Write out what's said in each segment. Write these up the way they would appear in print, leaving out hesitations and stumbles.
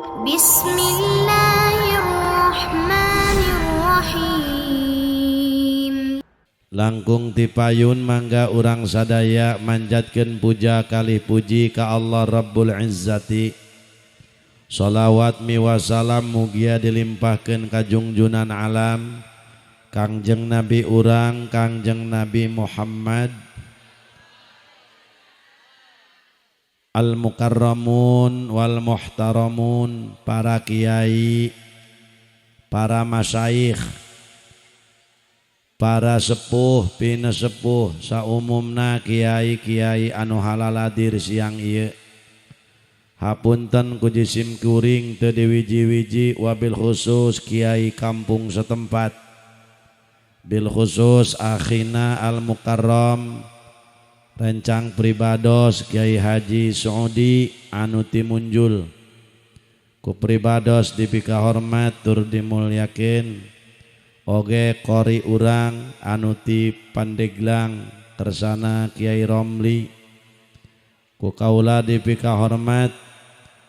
Bismillahirrahmanirrahim. Langkung tipayun mangga urang sadaya manjatkeun puja kalih puji ka Allah Rabbul Izzati. Sholawat miwasalam mugia dilimpahkeun ka jungjunan alam Kangjeng Nabi urang Kangjeng Nabi Muhammad al mukarramun wal muhtaramun, para kiai, para masyayikh, para sepuh pinesepuh saumumna kiai-kiai anu halaladir siang ieu. Hapunten ku jisim kuring teu diwiji-wiji, wabil khusus kiai kampung setempat, bil khusus akhina al mukarram rencang pribados Kiai Haji Saudi anu timunjul ku pribados dipika hormat tur dimulyakeun, oge qori urang anu ti Pandeglang kersana Kiai Romli ku kaula dipika hormat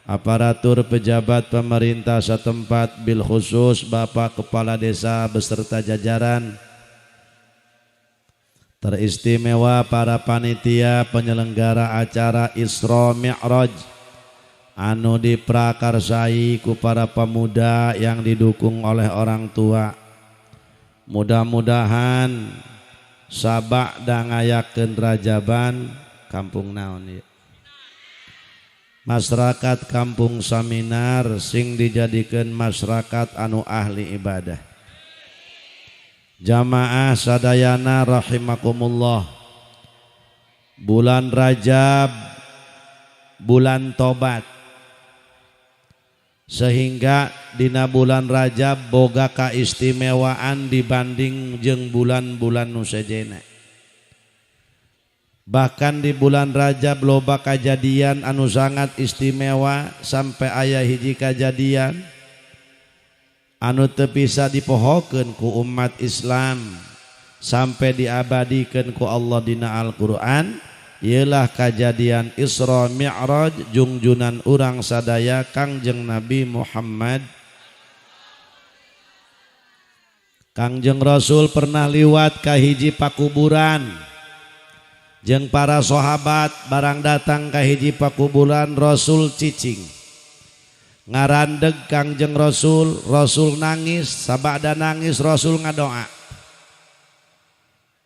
aparatur pejabat pemerintah setempat bil khusus Bapak Kepala Desa beserta jajaran, teristimewa para panitia penyelenggara acara Isra Mi'raj anu diprakarsai ku para pemuda yang didukung oleh orang tua. Mudah-mudahan sabak dangayakeun rajaban kampung naon ieu, masyarakat kampung Saminar sing dijadikeun masyarakat anu ahli ibadah. Jamaah sadayana rahimakumullah, bulan Rajab bulan tobat, sehingga dina bulan Rajab boga kaistimewaan dibanding jeung bulan-bulan nu sejenna. Bahkan di bulan Rajab loba kajadian anu sangat istimewa sampai aya hiji kajadian anu teu bisa dipohokeun ku umat Islam sampai diabadikeun ku Allah dina Al-Qur'an, ialah kajadian Isra Mi'raj jungjunan urang sadaya Kangjeng Nabi Muhammad. Kangjeng Rasul pernah liwat ka hiji pakuburan jeung para sahabat. Barang datang ka hiji pakuburan, Rasul cicing ngarandeg Kangjeng Rasul, Rasul nangis, sabada nangis Rasul ngadoa.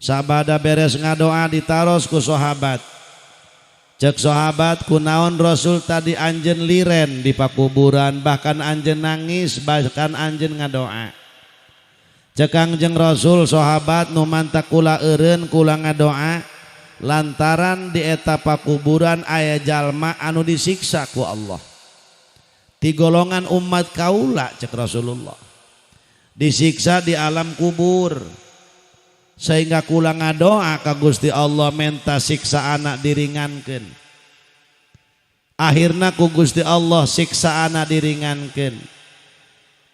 Sabada beres ngadoa ditaros ku sahabat. Cek sahabat, kunaon Rasul tadi anjeun liren di pakuburan, bahkan anjeun nangis, bahkan anjeun ngadoa. Cek Kangjeng Rasul, sahabat nu mantak kula eureun kula ngadoa lantaran di eta pakuburan aya jalma anu disiksa ku Allah. Ti golongan umat kaula, cek Rasulullah, disiksa di alam kubur, sehingga kula ngadoa ka Gusti Allah menta siksa anak diringankeun. Akhirna ku Gusti Allah siksa anak diringankeun.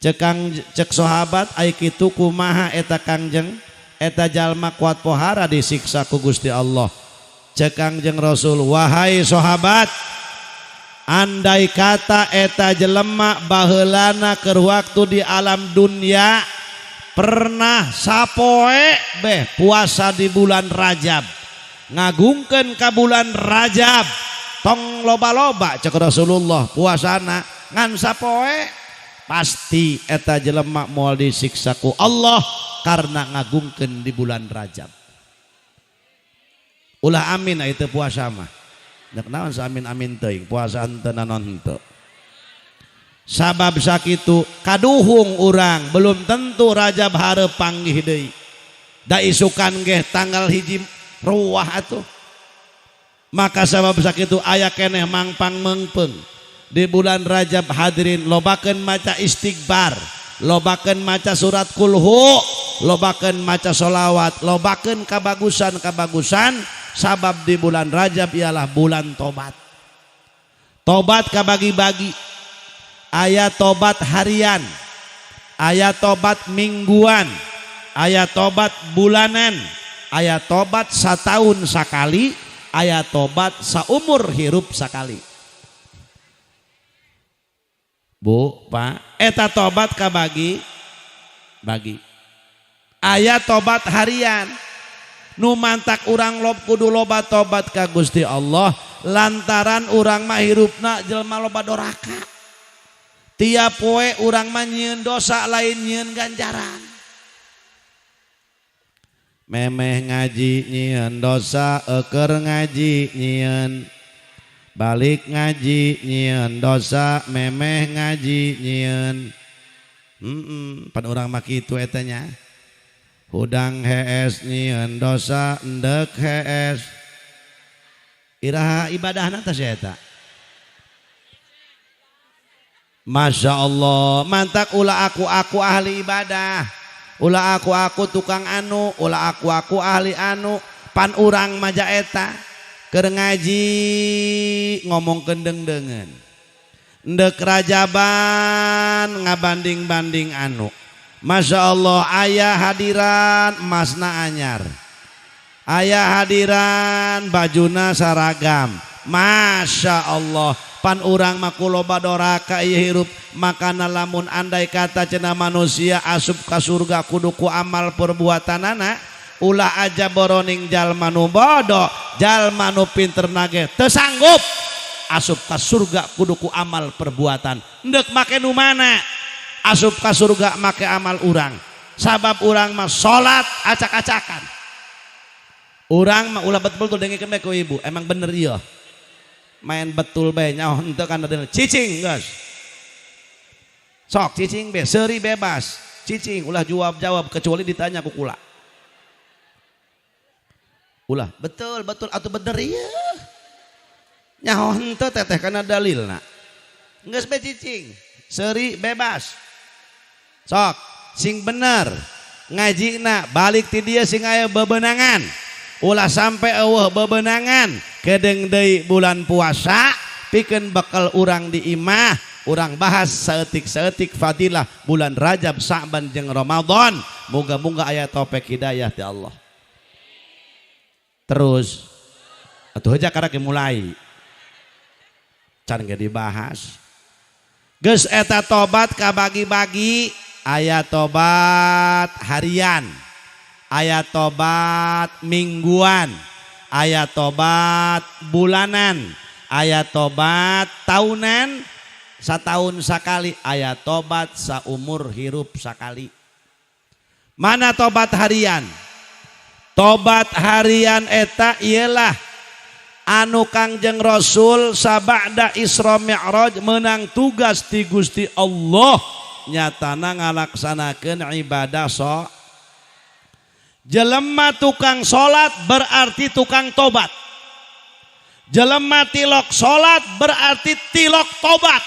Cek sahabat, ai kitu kumaha eta Kangjeng, eta jalma kuat pohara disiksa ku Gusti Allah. Cek Kangjeng Rasul, wahai sahabat, andai kata eta jelema baheulana keur waktu di alam dunia pernah sapoe beh puasa di bulan Rajab, ngagungkeun ka bulan Rajab, tong loba-loba cek Rasulullah puasana ngan sapoe, pasti eta jelema moal disiksa ku Allah karena ngagungkeun di bulan Rajab. Ulah amin itu puasa mah. Nek naon amin-amin teuing puasa henteu naon henteu. Sabab sakitu kaduhung urang belum tentu Rajab hareup panggih deui. Da isukan geh tanggal 1 ruwah atuh. Maka sabab sakitu aya keneh mangpang meungpeung. Di bulan Rajab hadirin lobakeun maca istighfar, lobakeun maca surat kulhu, lobakeun maca sholawat, lobakeun kabagusan-kabagusan. Sabab di bulan Rajab ialah bulan tobat. Tobat kabagi-bagi. Aya tobat harian, aya tobat mingguan, aya tobat bulanan, aya tobat satahun sakali, aya tobat saumur hirup sakali. Bu, Pak, eta tobat kabagi bagi. Aya tobat harian. Nu mantak urang lob kudu loba tobat ka Gusti Allah lantaran urang mah hirupna jelema loba doraka. Tiap poe urang mah nyieun dosa lain nyieun ganjaran. Memeh ngaji nyieun dosa, eukeur ngaji nyieun. Balik ngaji nyieun dosa, memeh ngaji nyieun. Pan urang mah kitu eta nya. Hudang hees nyieun dosa, endek hees. Iraha ibadahna teh sia eta. Masya Allah, mantak ulah aku-aku ahli ibadah. Ulah aku-aku tukang anu, ulah aku-aku ahli anu, pan urang maja eta. Keur ngaji ngomong kendeng-dengen. Endek rajaban ngabanding-banding anu. Masya Allah, ayah hadiran emasna anyar. Ayah hadiran bajuna saragam. Masya Allah, pan urang mah kuloba doraka ieu hirup. Makana lamun andai kata cenah manusia asup ka surga kudu ku amal perbuatanana, ulah aja boroning jalma nu bodoh, jalma nu pinter nage teu sanggup asup ka surga kudu ku amal perbuatan. Endek make nu mana? Asup ka surga make amal urang. Sabab urang mah salat acak-acakan. Urang mah ulah betul-betul dengekeun bae ku ibu, emang bener ieu. Main betul bae nyaho henteu kana deui cicing geus. Sok cicing be, seuri bebas. Cicing ulah jawab-jawab kecuali ditanya ku kula. Ulah betul betul atau bener ieu. Nyaho henteu teteh kana dalilna. Geus be cicing, seuri bebas. Sok sing bener ngajina balik ti dieu sing aya bebenangan. Ulah sampai eueuh bebenangan kedeng deui bulan puasa pikeun bekal urang di imah, urang bahas saeutik-saeutik fadilah bulan Rajab, Sa'ban jeung Ramadan. Moga-moga aya taufik hidayah ti Allah. Terus atuh aja karek mulai can ge dibahas. Geus eta tobat kabagi-bagi, aya tobat harian, aya tobat mingguan, aya tobat bulanan, aya tobat tahunan, satahun sakali, aya tobat saumur hirup sakali. Mana tobat harian? Tobat harian eta ialah anu Kangjeng Rasul sabada Isra Mi'raj menang tugas ti Gusti Allah nyatana ngalaksanakeun ibadah so. Jelema tukang salat berarti tukang tobat. Jelema tilok salat berarti tilok tobat.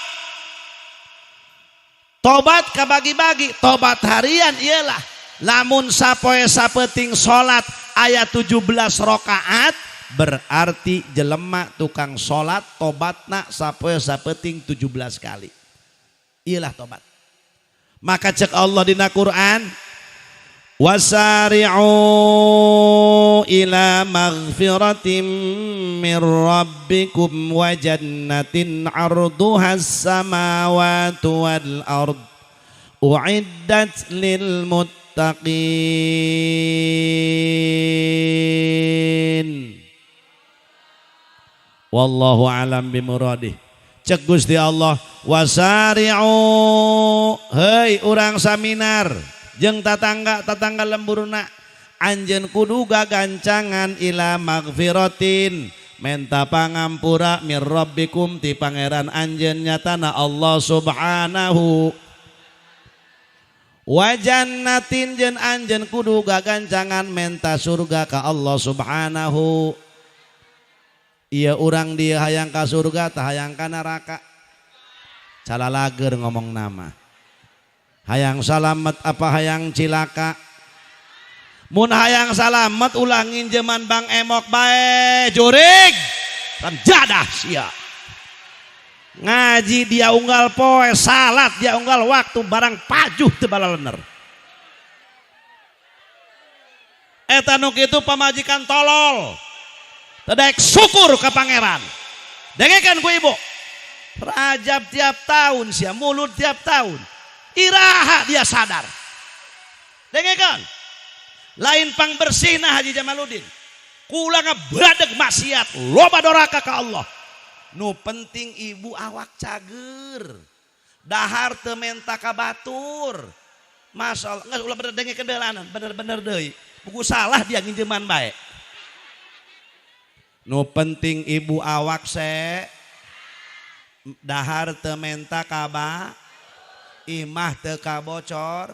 Tobat kabagi-bagi, tobat harian ialah lamun sapoe sapeting salat aya 17 rakaat berarti jelema tukang salat tobatna sapoe sapeting 17 kali. Ialah tobat. Maka cek Allah dina Quran, wasari'u ila maghfiratin mir rabbikum wa jannatin 'arduhas samawati wal ard uiddat lil muttaqin. Wallahu alam bimuradih. Cek Gusti Allah, wasari'u, hei urang saminar jeung tatangga-tatangga lemburna, anjeun kudu gagancangan ila magfiratin, menta pangampura mir rabbikum ti pangeran anjeun nyatana Allah subhanahu wa jannatin, jeung anjeun kudu gagancangan menta surga ka Allah subhanahu. Iya urang dia hayang ka surga tah hayang ka neraka. Calalager ngomong nama. Hayang salamet apa hayang cilaka? Mun hayang salamet ulah nginjeman Bang Emok bae jurig. Jadah sia. Ngaji dia unggal poe, salat dia unggal waktu, barang pajuh teu balalener. Eta nu kitu pamajikan tolol. Teu daek syukur ka pangeran. Dengekeun ku ibu. Rajab tiap tahun sia, mulud tiap tahun. Iraha dia sadar. Dengekeun. Lain pang bersihna Haji Jamaluddin. Kula ngabadeg maksiat, loba doraka ka Allah. Nu penting ibu awak cager. Dahar teu menta ka batur. Masalah geus ulah bener dengekeun belanan, bener-bener deui. Buku salah dia nginjeman bae. Nu penting ibu awak se dahar teu menta ka ba, imah teu kabocor.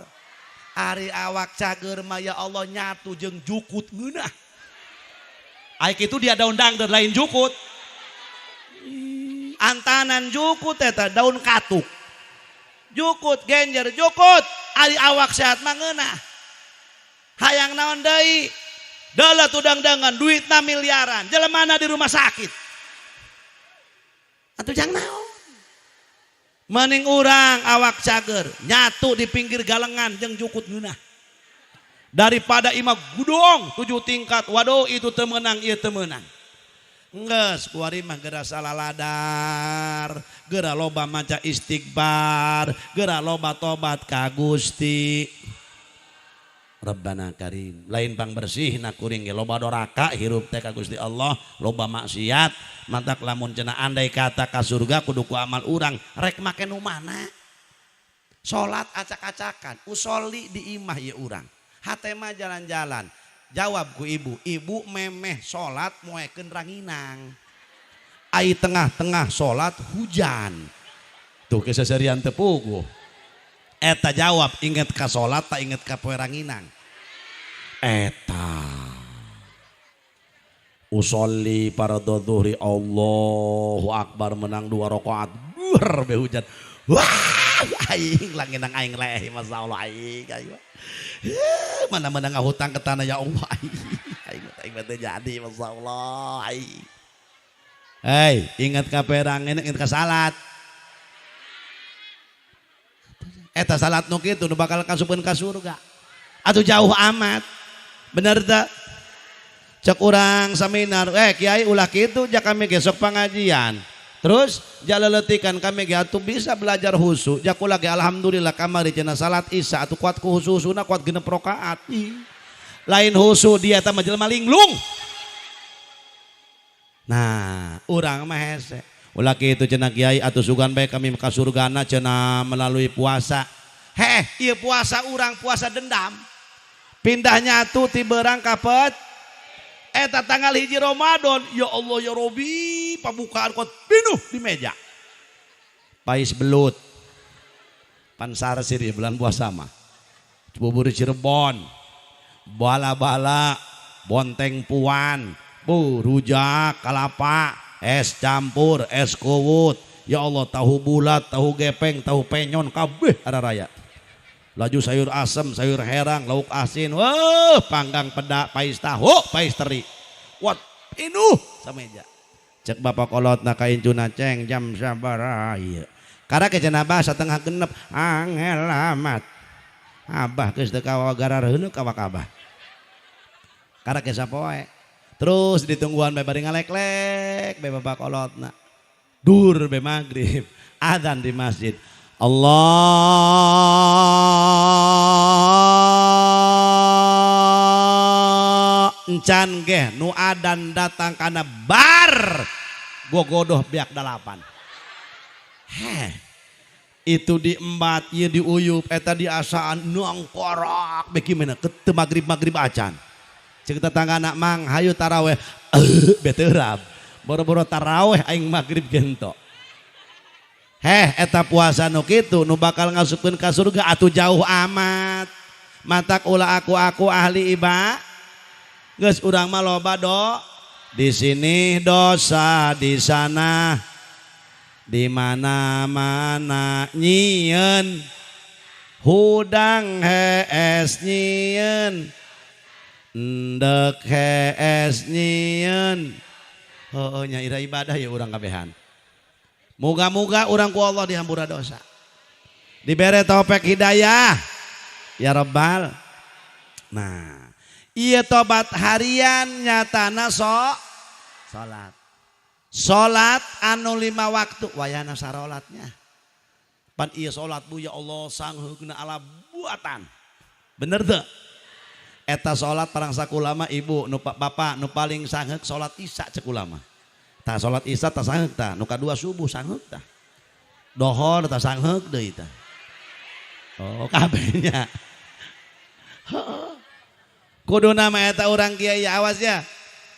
Ari awak cager mah ya Allah nyatu jeung jukut ngeunah. Ai kitu dia daun dangdeur lain jukut. Antanan jukut eta daun katuk. Jukut genjer jukut, ari awak sehat mah ngeunah. Hayang naon deui? Dalah tudang-dangan duitna miliaran, jelemana di rumah sakit. Atuh jang naon? Mending urang awak cager, nyatu di pinggir galengan jeung jukut ngeunah. Daripada imah gudong 7 tingkat, waduh itu teu meunang ieu teu meunang. Enggeus kuari mah geura saladar, geura loba maca istighfar, geura loba tobat ka Gusti. Rabbana karim. Lain pang bersih na kuring ge loba doraka hirup teh ka Gusti Allah, loba maksiat, mantak lamun cenah andai kata ka surga kudu ku amal urang, rek make nu mana? Salat acak-acakan, usolli di imah ieu urang. Hate mah jalan-jalan. Jawab ku ibu, ibu memeh salat moekeun ranginang. Ai tengah-tengah salat hujan. Tuh keseserian teu puguh. Eta jawab inget ka salat tak inget ka poe ranginang. Eta usolli fardhu dhuhri Allahu akbar menang 2 rakaat. Dur be hujan. Wah, aing langinang aing leh masyaallah aing aing. Mana-mana ngahutang ke tanah ya Allah aing. Aing aing teh jadi masyaallah aing. Hei, ingat ka perang ingat ka salat. Eta salat nu kitu nu bakal kasupkeun ka surga. Atuh jauh amat. Bener teu? Cek urang seminar, kiai ulah kitu ja kami gesok pengajian. Terus jalaletikan kami ge atuh bisa belajar husu. Ja kula ge alhamdulillah kamari cenah salat isya atuh kuat ku husu-husuna kuat 6 rakaat. Lain husu dia teh mah jelema linglung. Nah, urang mah hese. Ulah kitu cenah kiai atuh sugan bae kami ka surgana cenah melalui puasa. Heh, ieu puasa urang puasa dendam. Pindahnya atuh ti beurang ka pet. Eta tanggal 1 Ramadan, ya Allah ya Robi, pembukaan kot pinuh di meja. Pais belut. Pansar siri bulan puasa mah. Bubur Cirebon, bala-bala, bonteng puan, bu rujak, kalapa, es campur, es kuwut. Ya Allah tahu bulat, tahu gepeng, tahu penyon kabeh ada raya. Laju sayur asem, sayur herang, lauk asin, wah panggang pedak, pais tahu, pais teri. Wat pinuh sameja. Cek bapak kolot na kaincuna ceng jam sabaraha ieu. Karena ke cenah setengah genep angel amat. Abah geus teu kawagararheuneu ka abah. Karena ke sapoe. Terus ditungguan bae bari ngalek-lek bae bapak kolotna. Dur be magrib, adzan di masjid. Allah encan geh nu adan datang kana bar gogodoh biak 8. Heh, itu diembat ieu diuyup eta diasaan nongkorok beki mana keteu magrib-magrib acan. Ceuk tetangga anak mang hayu taraweh beterab. Boro-boro taraweh aing magrib gento. Heh, eta puasa nu kitu nu bakal ngasupkeun ka surga atuh jauh amat. Matak ulah aku ahli iba. Geus urang mah loba do. Di sini dosa, di sana, di mana-mana nyieun. Hudang hees nyieun. Endek hees nyieun. Heueuh nya ira ibadah ya urang kabehan. Moga-moga urang ku Allah dihampura dosa. Dibere taufik hidayah. Ya Rabbal. Nah, ieu tobat harian nyatana salat. Salat anu 5 waktu wayahna sarolatnya. Pan ieu salat bu ya Allah sangheukna ala buatan. Bener teu? Eta salat parang sakulama ibu nu bapak nu paling sangheuk salat isya cek ulama. Tah salat isya tah sangheuk tah, nu kadua subuh sangheuk tah. Dohor tah sangheuk deui tah. Oh kabehnya. Heeh. Kuduna mah eta urang kiai awas ya.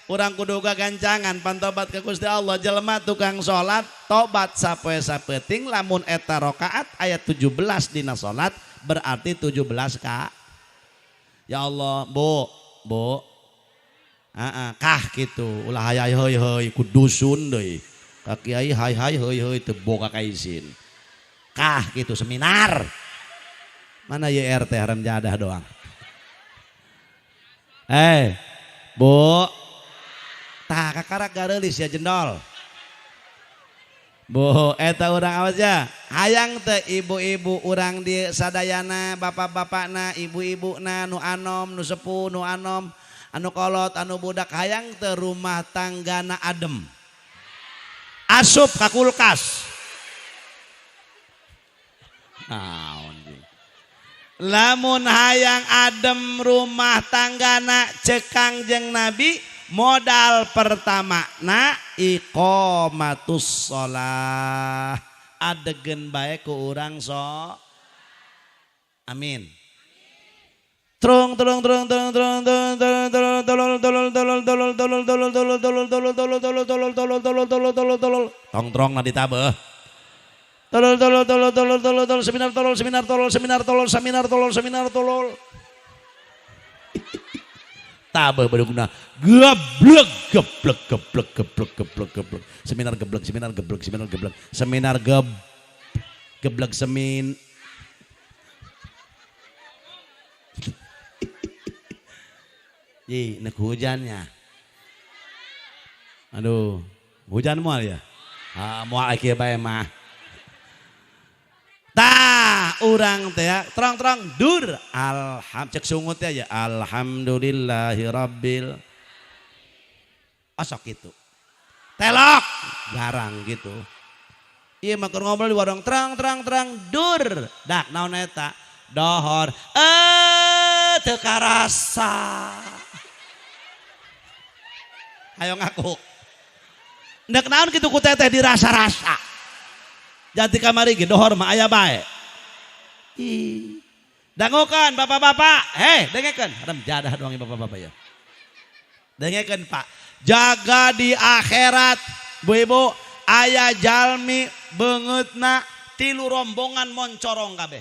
Urang kudu gagancangan pantobat ke Gusti Allah jelema tukang salat tobat sapoe sapeuting lamun eta rakaat ayat 17 dina salat berarti 17 ka. Ya Allah, Bu, Bu. Heeh, kah kitu ulah hayay heuy heuy ku dusun deui. Ka kiai hay hay heuy heuy teu boga kaisin. Kah kitu seminar. Mana ye RT haram jadah doang. Bu. Tah kakarak gareulis ya jendol. Bu, eta urang awas ya. Hayang teh ibu-ibu urang di sadayana, bapak-bapakna, ibu-ibuna nu anom, nu sepuh, nu anom, anu kolot, anu budak hayang teh rumah tanggana adem. Asup ka kulkas. Naon jeung. Lamun hayang adem rumah tanggana cek Kangjeng Nabi modal pertama na iqamatus shalah adegen bae ku urang so amin trung trung trung trung trung trung trung trung tolol tolol tolol tolol tolol tolol tolol tolol tolol tolol tolol tolol tolol tolol tolol tolol tolol tong trong na ditabeuh tolol tolol tolol tolol tolol tolol seminar tolol seminar tolol seminar tolol seminar tolol seminar tolol tabeuh bedugna geblek geblek geblek geblek geblek geblek seminar geblek seminar geblek seminar geblek seminar geb geblek semin ih nek hujannya aduh hujan moal ya ah moal kieu bae mah tah urang teh trong-trong dur alham cek sungut teh ya alhamdulillahirabbil osok gitu telok garang gitu iya mah keur ngobrol di warung trang trang trang dur dak naon eta dohor teu karasa ayo ngaku nek naon kitu ku teteh dirasa-rasa jadi kamari ge dohor mah aya bae. Ih. Dangukeun bapak-bapak, heh dengekeun, haram jadah doang bapak-bapak ya. Dengekeun Pak, jaga di akhirat. Bu Ibu, aya jalmi beungeutna tilu rombongan moncorong kabeh.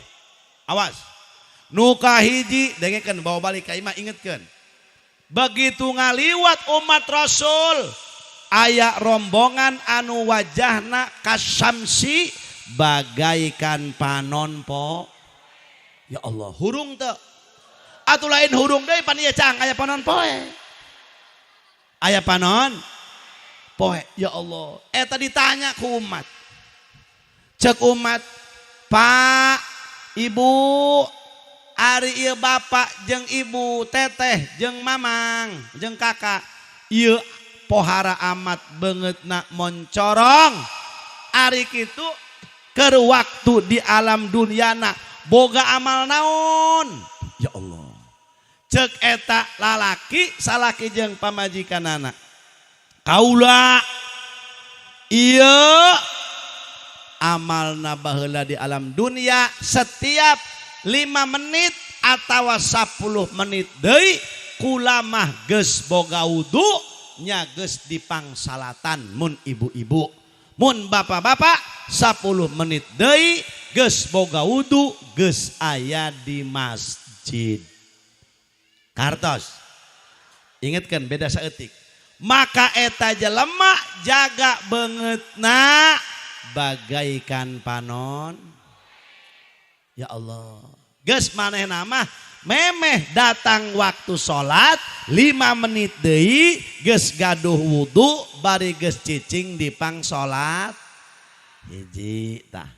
Awas. Nu kahiji dengekeun bawa balik ka imah ingetkeun. Begitu ngaliwat umat Rasul aya rombongan anu wajahna kasamsi bagaikan panon po. Ya Allah, hurung teu? Atuh lain hurung deui pan ieu cang aya panon poe. Aya panon poe, ya Allah. Eta ditanya ku umat. Cek umat, Pak, Ibu, ari ieu bapak jeung ibu, teteh jeung mamang, jeung kakak, ieu pohara amat beungeutna moncorong. Ari kitu keur waktu di alam dunyana boga amal naon? Ya Allah. Cek eta lalaki salaki jeung pamajikanana. Kaula ieu amalna baheula di alam dunia setiap 5 menit atawa 10 menit deui kula mah geus boga wudu nya geus dipangsalatan mun ibu-ibu mun bapak-bapak 10 menit deui geus boga wudu geus aya di masjid. Kartos ingetkeun beda saeutik. Maka eta jelema jaga beungeutna bagaikan panon. Ya Allah. Geus manehna mah memeh datang waktu salat 5 menit deui geus gaduh wudu bari geus cicing di pang salat. Hiji tah.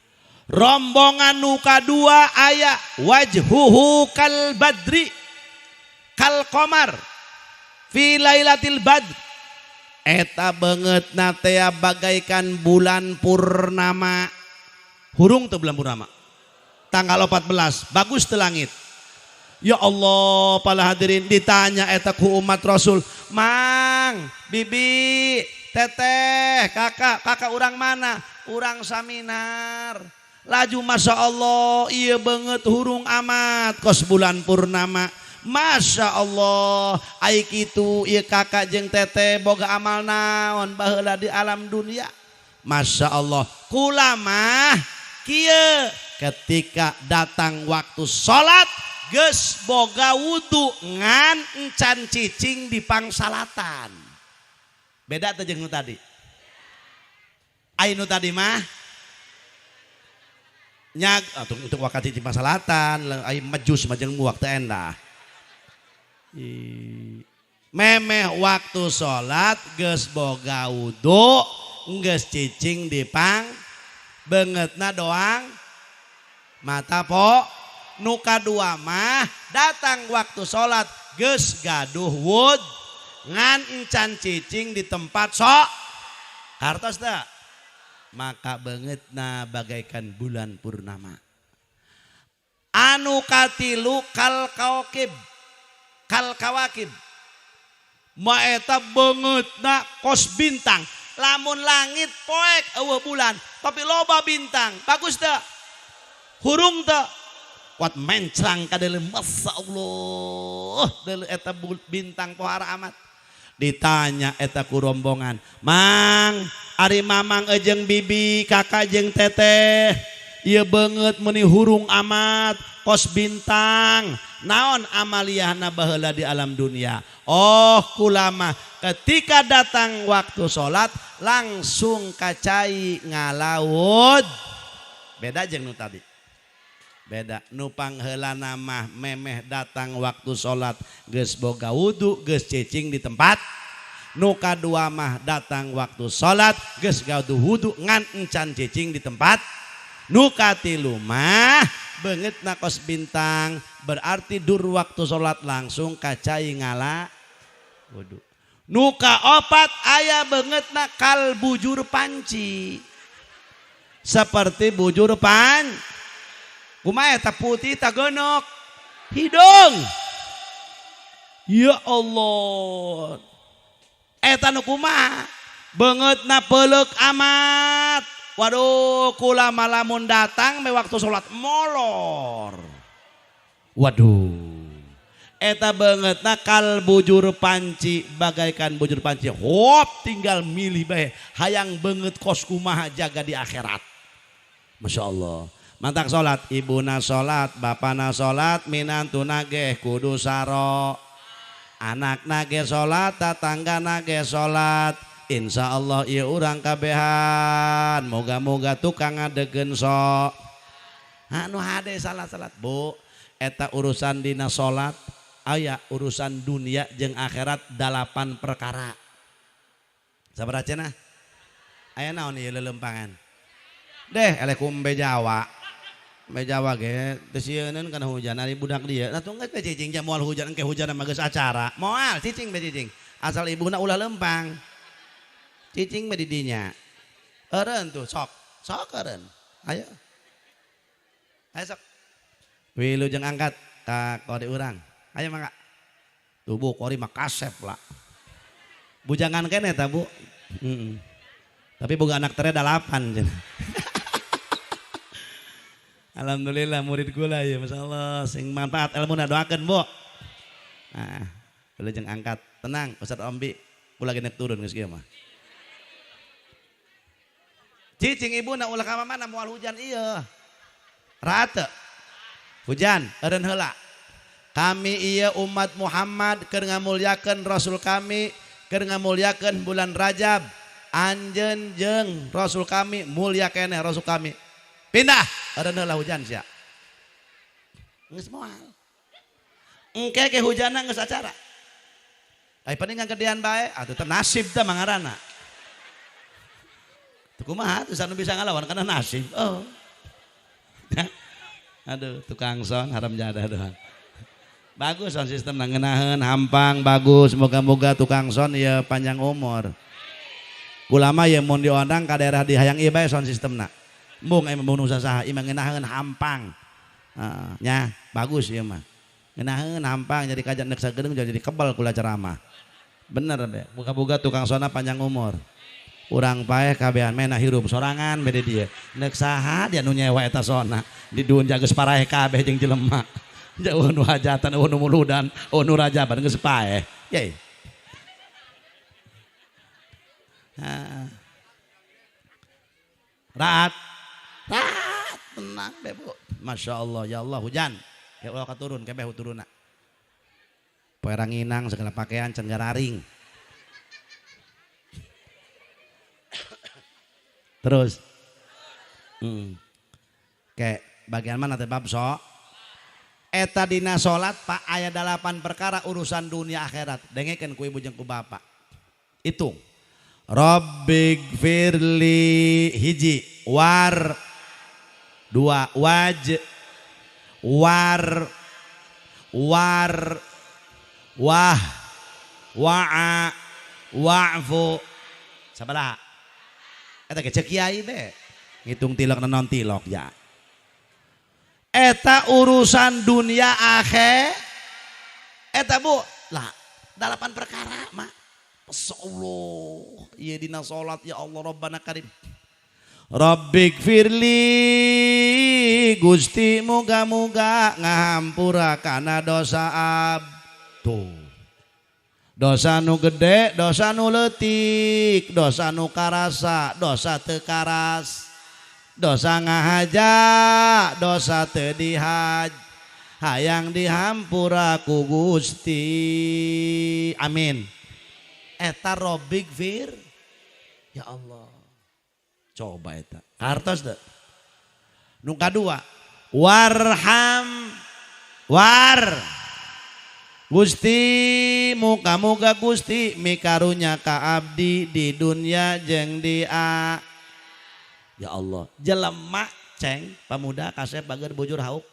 Rombongan nu kadua aya wajhuhu kal badri kal qamar fi lailatil badr. Eta beungeutna teh bagaikan bulan purnama. Hurung teu bulan purnama? Tanggal 14 bagus teu langit. Ya Allah, para hadirin ditanya eta ku umat Rasul, "Mang, bibi, teteh, kakak, kakak urang mana?" Urang Saminar. Laju Masya Allah, iya banget hurung amat kos bulan purnama. Masya Allah, ai kitu ieu kakak jeung teteh boga amal naon baheula di alam dunia. Masya Allah, kula mah kieu ketika datang waktu salat geus boga wudu ngan encan cicing di pangsalatan. Beda teh jeung nu tadi. Ai nu tadi mah nyag atuh untuk wakati cicing pangsalatan, ai majus mah jeung muak teh endah. Memeh waktu salat geus boga wudu geus cicing di pang beungeutna doang mata po. Nu kadua mah datang waktu salat geus gaduh wud ngan encan cicing di tempat sok kartos teu, maka beungeutna bagaikan bulan purnama. Anu katilu kal kaokib, kal kawakib, maeta beungeutna kos bintang. Lamun langit poek eueuh bulan tapi loba bintang, bagus teu? Hurung teu? Kuat mencrang ka deuleu, Masya Allah, deuleu eta bintang pohara amat. Ditanya eta ku rombongan, "Mang, ari mamang jeung bibi, kakak jeung teteh, ieu beungeut meuni hurung amat kos bintang, naon amaliyahna baheula di alam dunia?" Oh, kulama ketika datang waktu salat langsung kacai ngalaud. Beda jeung nu tadi. Beda nu pangheulana mah memeh datang waktu salat geus boga wudu geus cicing di tempat. Nu kadua mah datang waktu salat geus gaduh wudu ngan encan cicing di tempat. Nu katilu mah beungeutna kos bintang, berarti dur waktu salat langsung kacai ngala wudu. Nu kaopat aya beungeutna kal bujur panci, seperti bujur pan. Kumaha eta putih ta geunok hidung. Ya Allah, eta nu kumaha beungeutna peuleuk amat. Waduh, kula malamun datang me waktu salat molor. Waduh, eta beungeutna kal bujur panci, bagaikan bujur panci. Hop, tinggal milih bae hayang beungeut kos kumaha jaga di akhirat. Masya Allah. Mantak salat, ibuna salat, bapana salat, minantuna ge kudu saro. Anakna ge salat, tatanggana ge salat. Insya Allah ieu urang kabehan. Moga-moga tukang ngadegen sok. Anu hade salat-salat, Bu. Eta urusan dina salat, aya urusan dunia jeung akhirat 8 perkara. Sabaraha cenah? Aya naon ieu leuleumpangan? Deh, eleh kumbe Jawa. Kumbe Jawa ge teu sieuneun kana hujan ari budak dieu. Atuh geus we cicing jam moal hujan engke hujan mah geus acara. Moal cicing be cicing. Asal ibuna ulah lempang. Cicing be di dinya. Eureun tuh sok, sok eureun. Ayo. Ayo sok. Wilujeng angkat ka kori urang. Ayo mangga. Tuh Bu, kori mah kasep lah. Bujangan keneh ta Bu. Heeh. Tapi boga anak tere 8 cenah. Alhamdulillah murid gula ya, Masya Allah, sing manfaat ilmuna doakeun Bu. Nah, wilujeng angkat. Tenang Ustaz Ombi, kula ge nek turun geus kieu mah. Cicing ibuna ulah ka mana moal hujan ieu. Rata. Hujan eureun heula. Kami ieu umat Muhammad keur ngamulyakeun Rasul kami, keur ngamulyakeun bulan Rajab. Anjeun jeung Rasul kami mulia keneh Rasul kami. Pindah eureun heula hujan sia. Geus moal. Engke ge hujanna geus acara. Ai paling ngagedean bae atuh teh nasib teh mangarana. Tuh kumaha tuh anu bisa ngalawan karena nasib. Oh. Aduh, tukang son haram jadah doang. Bagus son sistem ngenaheun hampang bagus, moga-moga tukang son ya panjang umur. Kulama ye mun diondang ka daerah di hayang ieu bae sound systemna. Embung aya membunuh sasaha ieu mah ngeunaheun hampang. Heeh, nya bagus ieu mah. Ngeunaheun hampang jadi kajan neuk sagedeung jadi kebal kula ceramah. Bener be, buka-buka tukang sona panjang umur. Urang paeh kabehan mena hirup sorangan bede dia. Neuk saha dia nu nyewa eta sona. Di duun jageus paraeh kabeh jeung jelema. Jauh nu hajatan, eueuh nu muludan, eueuh nu rajaban geus paeh. Yeuh. Raat, raat, tenang be bu. Masya Allah, ya Allah hujan. Ya Allah keturun, kebeh turuna. Perang inang segala pakaian can gararing. Terus, kayak bagian mana teh bab sok? Eta dina salat pak aya 8 perkara urusan dunia akhirat. Dengekeun ku ibu jeung ku bapak. Hitung. Rabbigfirli hiji war dua waj war war wah wa'a wa'fu sabaraha eta ge ceuk kiai be ngitung tilok naon tilok ya eta urusan dunia akhir eta bu lah 8 perkara mah. Allah, iya dina salat ya Allah Rabbana Karim. Rabbigfirli Gusti muga-muga ngahampura kana dosa abdu. Dosa nu gede, dosa nu leutik, dosa nu karasa, dosa teu karas. Dosa ngahaja, dosa teu dihaj. Hayang dihampura ku Gusti. Amin. Eta Rabbigfir ya Allah coba eta kartos teu nu kadua warham war Gusti muga-muga Gusti mikarunya ka abdi di dunia jeung di a ya Allah jelema ceng pamuda kasep bager bujur hauk.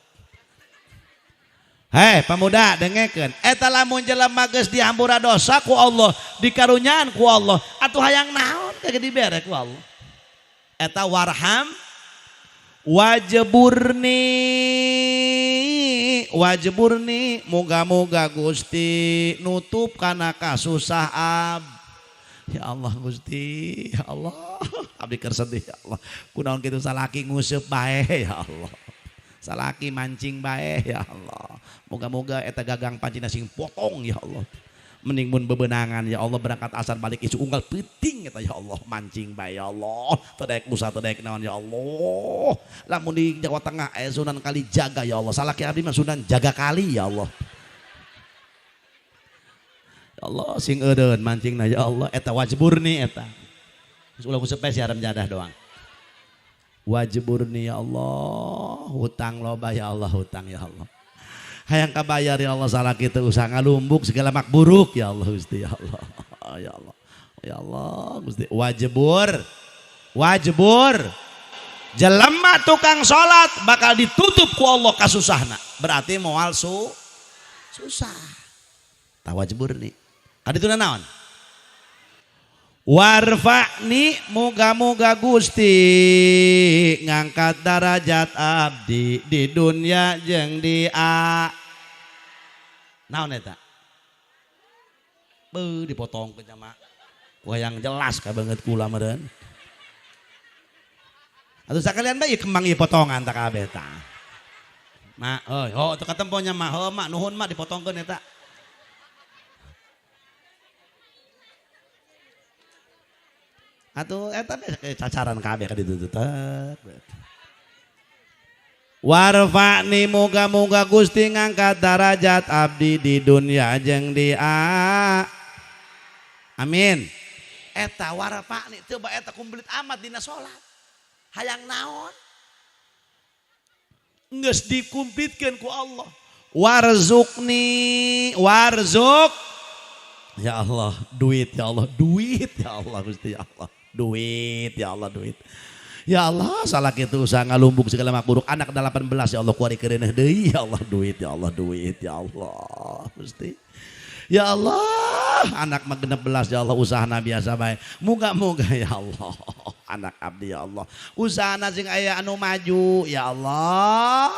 Hei pemuda dengekeun eta lamun jelema geus dihampura dosa ku Allah dikarunyaan ku Allah atuh hayang naon kagak dibere ku Allah eta warham wajburni wajburni muga-muga Gusti nutup kana kasusah ab ya Allah Gusti ya Allah abdi keur sedih ya Allah kunaon kitu salaki nguseup bae ya Allah salaki mancing bae ya Allah moga-moga eta gagang pancina sing potong ya Allah mending mun bebenangan ya Allah berangkat asar balik isu unggal peuting eta ya Allah mancing bae ya Allah teu daek usaha teu daek naon ya Allah lamun di Jawa Tengah aya Sunan Kalijaga ya Allah salaki abdi mah Sunan Jaga Kali ya Allah ya Allah sing eureun mancingna ya Allah eta wajburni eta geus ulah ku sepes haram jadah doang. Wajburni ya Allah hutang loba ya Allah hutang ya Allah hayang kabayar ya Allah salah kita usaha ngalumbuk segala mak buruk ya Allah Gusti ya Allah ya Allah ya Allah Gusti wajbur wajbur jelema tukang salat bakal ditutup ku Allah kasusahna berarti moal susah tah wajburni kadituna naon warfa'ni muga-muga Gusti ngangkat darajat abdi di dunia jeung di a naon eta beuh dipotong ke jamaah ku hayang jelas ka banget kula meureun atuh sakalian bae kembang ieu potongan tak kabeh tah mak euy ho teu katempo nya mah heuh mak nuhun mak dipotongkeun eta. Atuh eta cacaran kabeh ka ditu teh. Warfa'ni muga-muga Gusti ngangkat darajat abdi di dunia jeung di a. Amin. Eta warfa'ni teu bae eta kumplit amat dina salat. Hayang naon? Geus dikumplitkeun ku Allah. Warzuqni warzuk ya Allah duit ya Allah duit ya Allah Gusti ya Allah. Duit ya Allah duit ya Allah salah kitu usaha ngalumbuk segala mak buruk anak 18 ya Allah kuari keureuneuh deui ya Allah duit ya Allah duit ya Allah Gusti ya Allah Anak mah 16 ya Allah usahana biasa bae. Muga-muga ya Allah anak abdi ya Allah. Usahana sing aya anu maju ya Allah.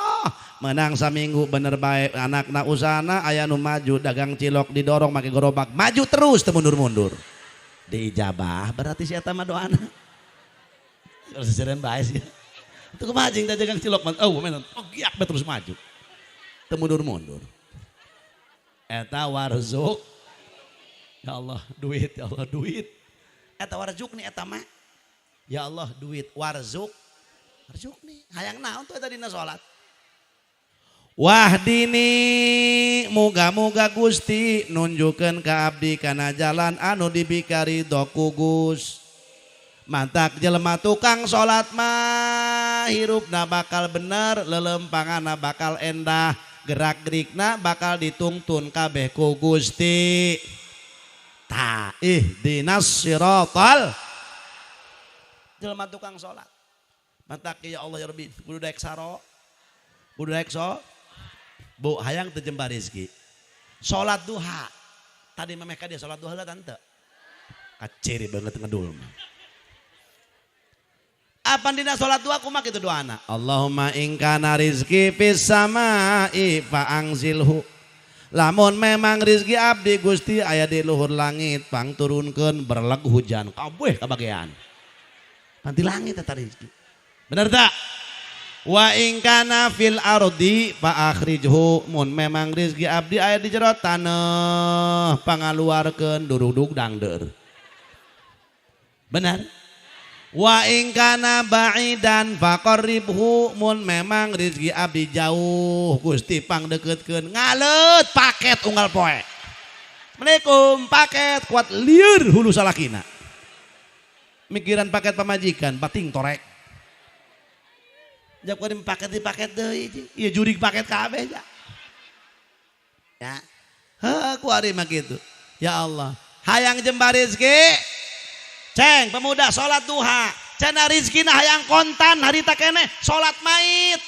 Menang saminggu bener bae anakna usahana aya anu maju dagang cilok didorong make gerobak maju terus teu mundur-mundur. Diijabah berarti si eta mah doana. Seseureun bae sih. Itu kumaha jeung dagang cilok mah oh men oh giak bae terus maju. Teu mundur-mundur. Eta warzuk ya Allah duit ya Allah duit. Eta warzuk nih eta mah. Ya Allah duit warzuk. Warzuk nih hayang naon tuh eta dina salat. Wahdini muga-muga Gusti nunjukkeun ka abdi kana jalan anu dibikari ku Gus. Mantak jelema tukang salat mah hirupna bakal bener, lelempanganna bakal endah, gerak-gerikna bakal ditungtun kabeh ku Gusti. Ta ihdinas siratal. Jelema tukang salat. Mantak ya Allah ya Rabbi kudu daek saro. Kudu daek so. Bu hayang teu jembar rezeki. Salat duha. Tadi memeh ka dia salat duha lah tante. Kaciri banget ngedul. Apa dina salat duha kumaha kitu doana? Allahumma in kana rizki fis samai fa angzilhu. Lamun memang rizki abdi Gusti aya di luhur langit pang turunkeun berleg hujan kabeh kabagean. Panti langit eta rizki. Bener tak? Wa in kana fil ardi fa akhrijhu. Mun memang rizki abdi aya di jero taneuh pangaluarkeun durudug dangdeur. Benar? Wa in kana ba'idan faqarribhu. Mun memang rizki abdi jauh Gusti pangdeukeutkeun ngaleut paket unggal poe. Assalamualaikum paket kuat lieur hulu salakina. Mikiran paket pamajikan bating torek. Jap kuring paket di paket deui ieu jurig paket kabeh ja. Ya. Heuh ku ari mah kitu. Ya Allah, hayang jembar rezeki. Ceng pemuda salat duha, cenah rizkina hayang kontan harita keneh salat mait.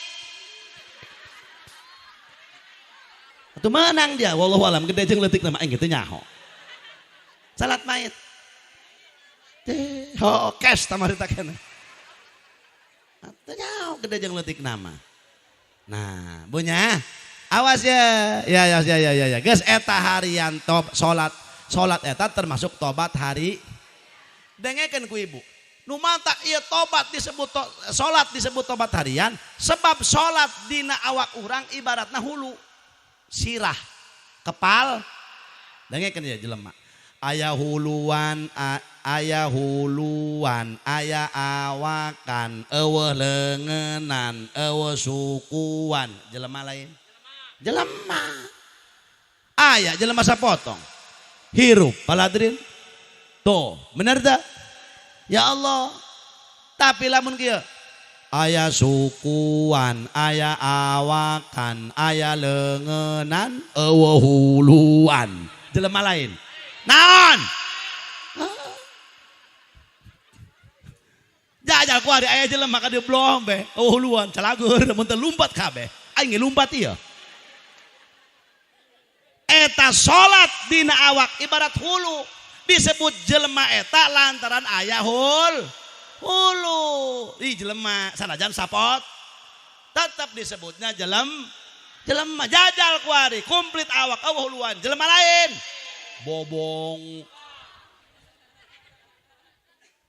Atuh menang dia wallahu alam gede jeung leutik mah aing kitu nyaho. Salat mait. Teh, ho cash tah harita keneh. Atuh nyaho gede jeung leutik nama. Nah, bunya awas ya. Ya ya ya ya ya. Geus eta harian top salat. Salat eta termasuk tobat hari. Dengekeun ku ibu. Nu matak ieu tobat disebut salat disebut tobat harian sebab salat dina awak urang ibaratna hulu sirah kepal. Dengekeun ya jelema. Aya huluan, aya huluan, aya awakan, eueuh leungeunnan, eueuh sukuan. Jelema lain. Jelema. Aya jelema sapotong. Hirup paladrin. Tuh, bener tak? Ya Allah. Tapi lamun kieu aya sukuan, aya awakan, aya leungeunnan, eueuh huluan. Jelema lain. Naon? Jajal ku ari aya jelema ka dieu blong be, eueuh huluan, calagur mun teu lumpat kabeh. Aing ge lumpat ieu. Eta salat dina awak ibarat hulu. Disebut jelema eta lantaran aya hulu. Ih jelema sanajan sapot tetap disebutnya jelema. Jajal kuari komplit awak eueuh huluan jelema lain bobong.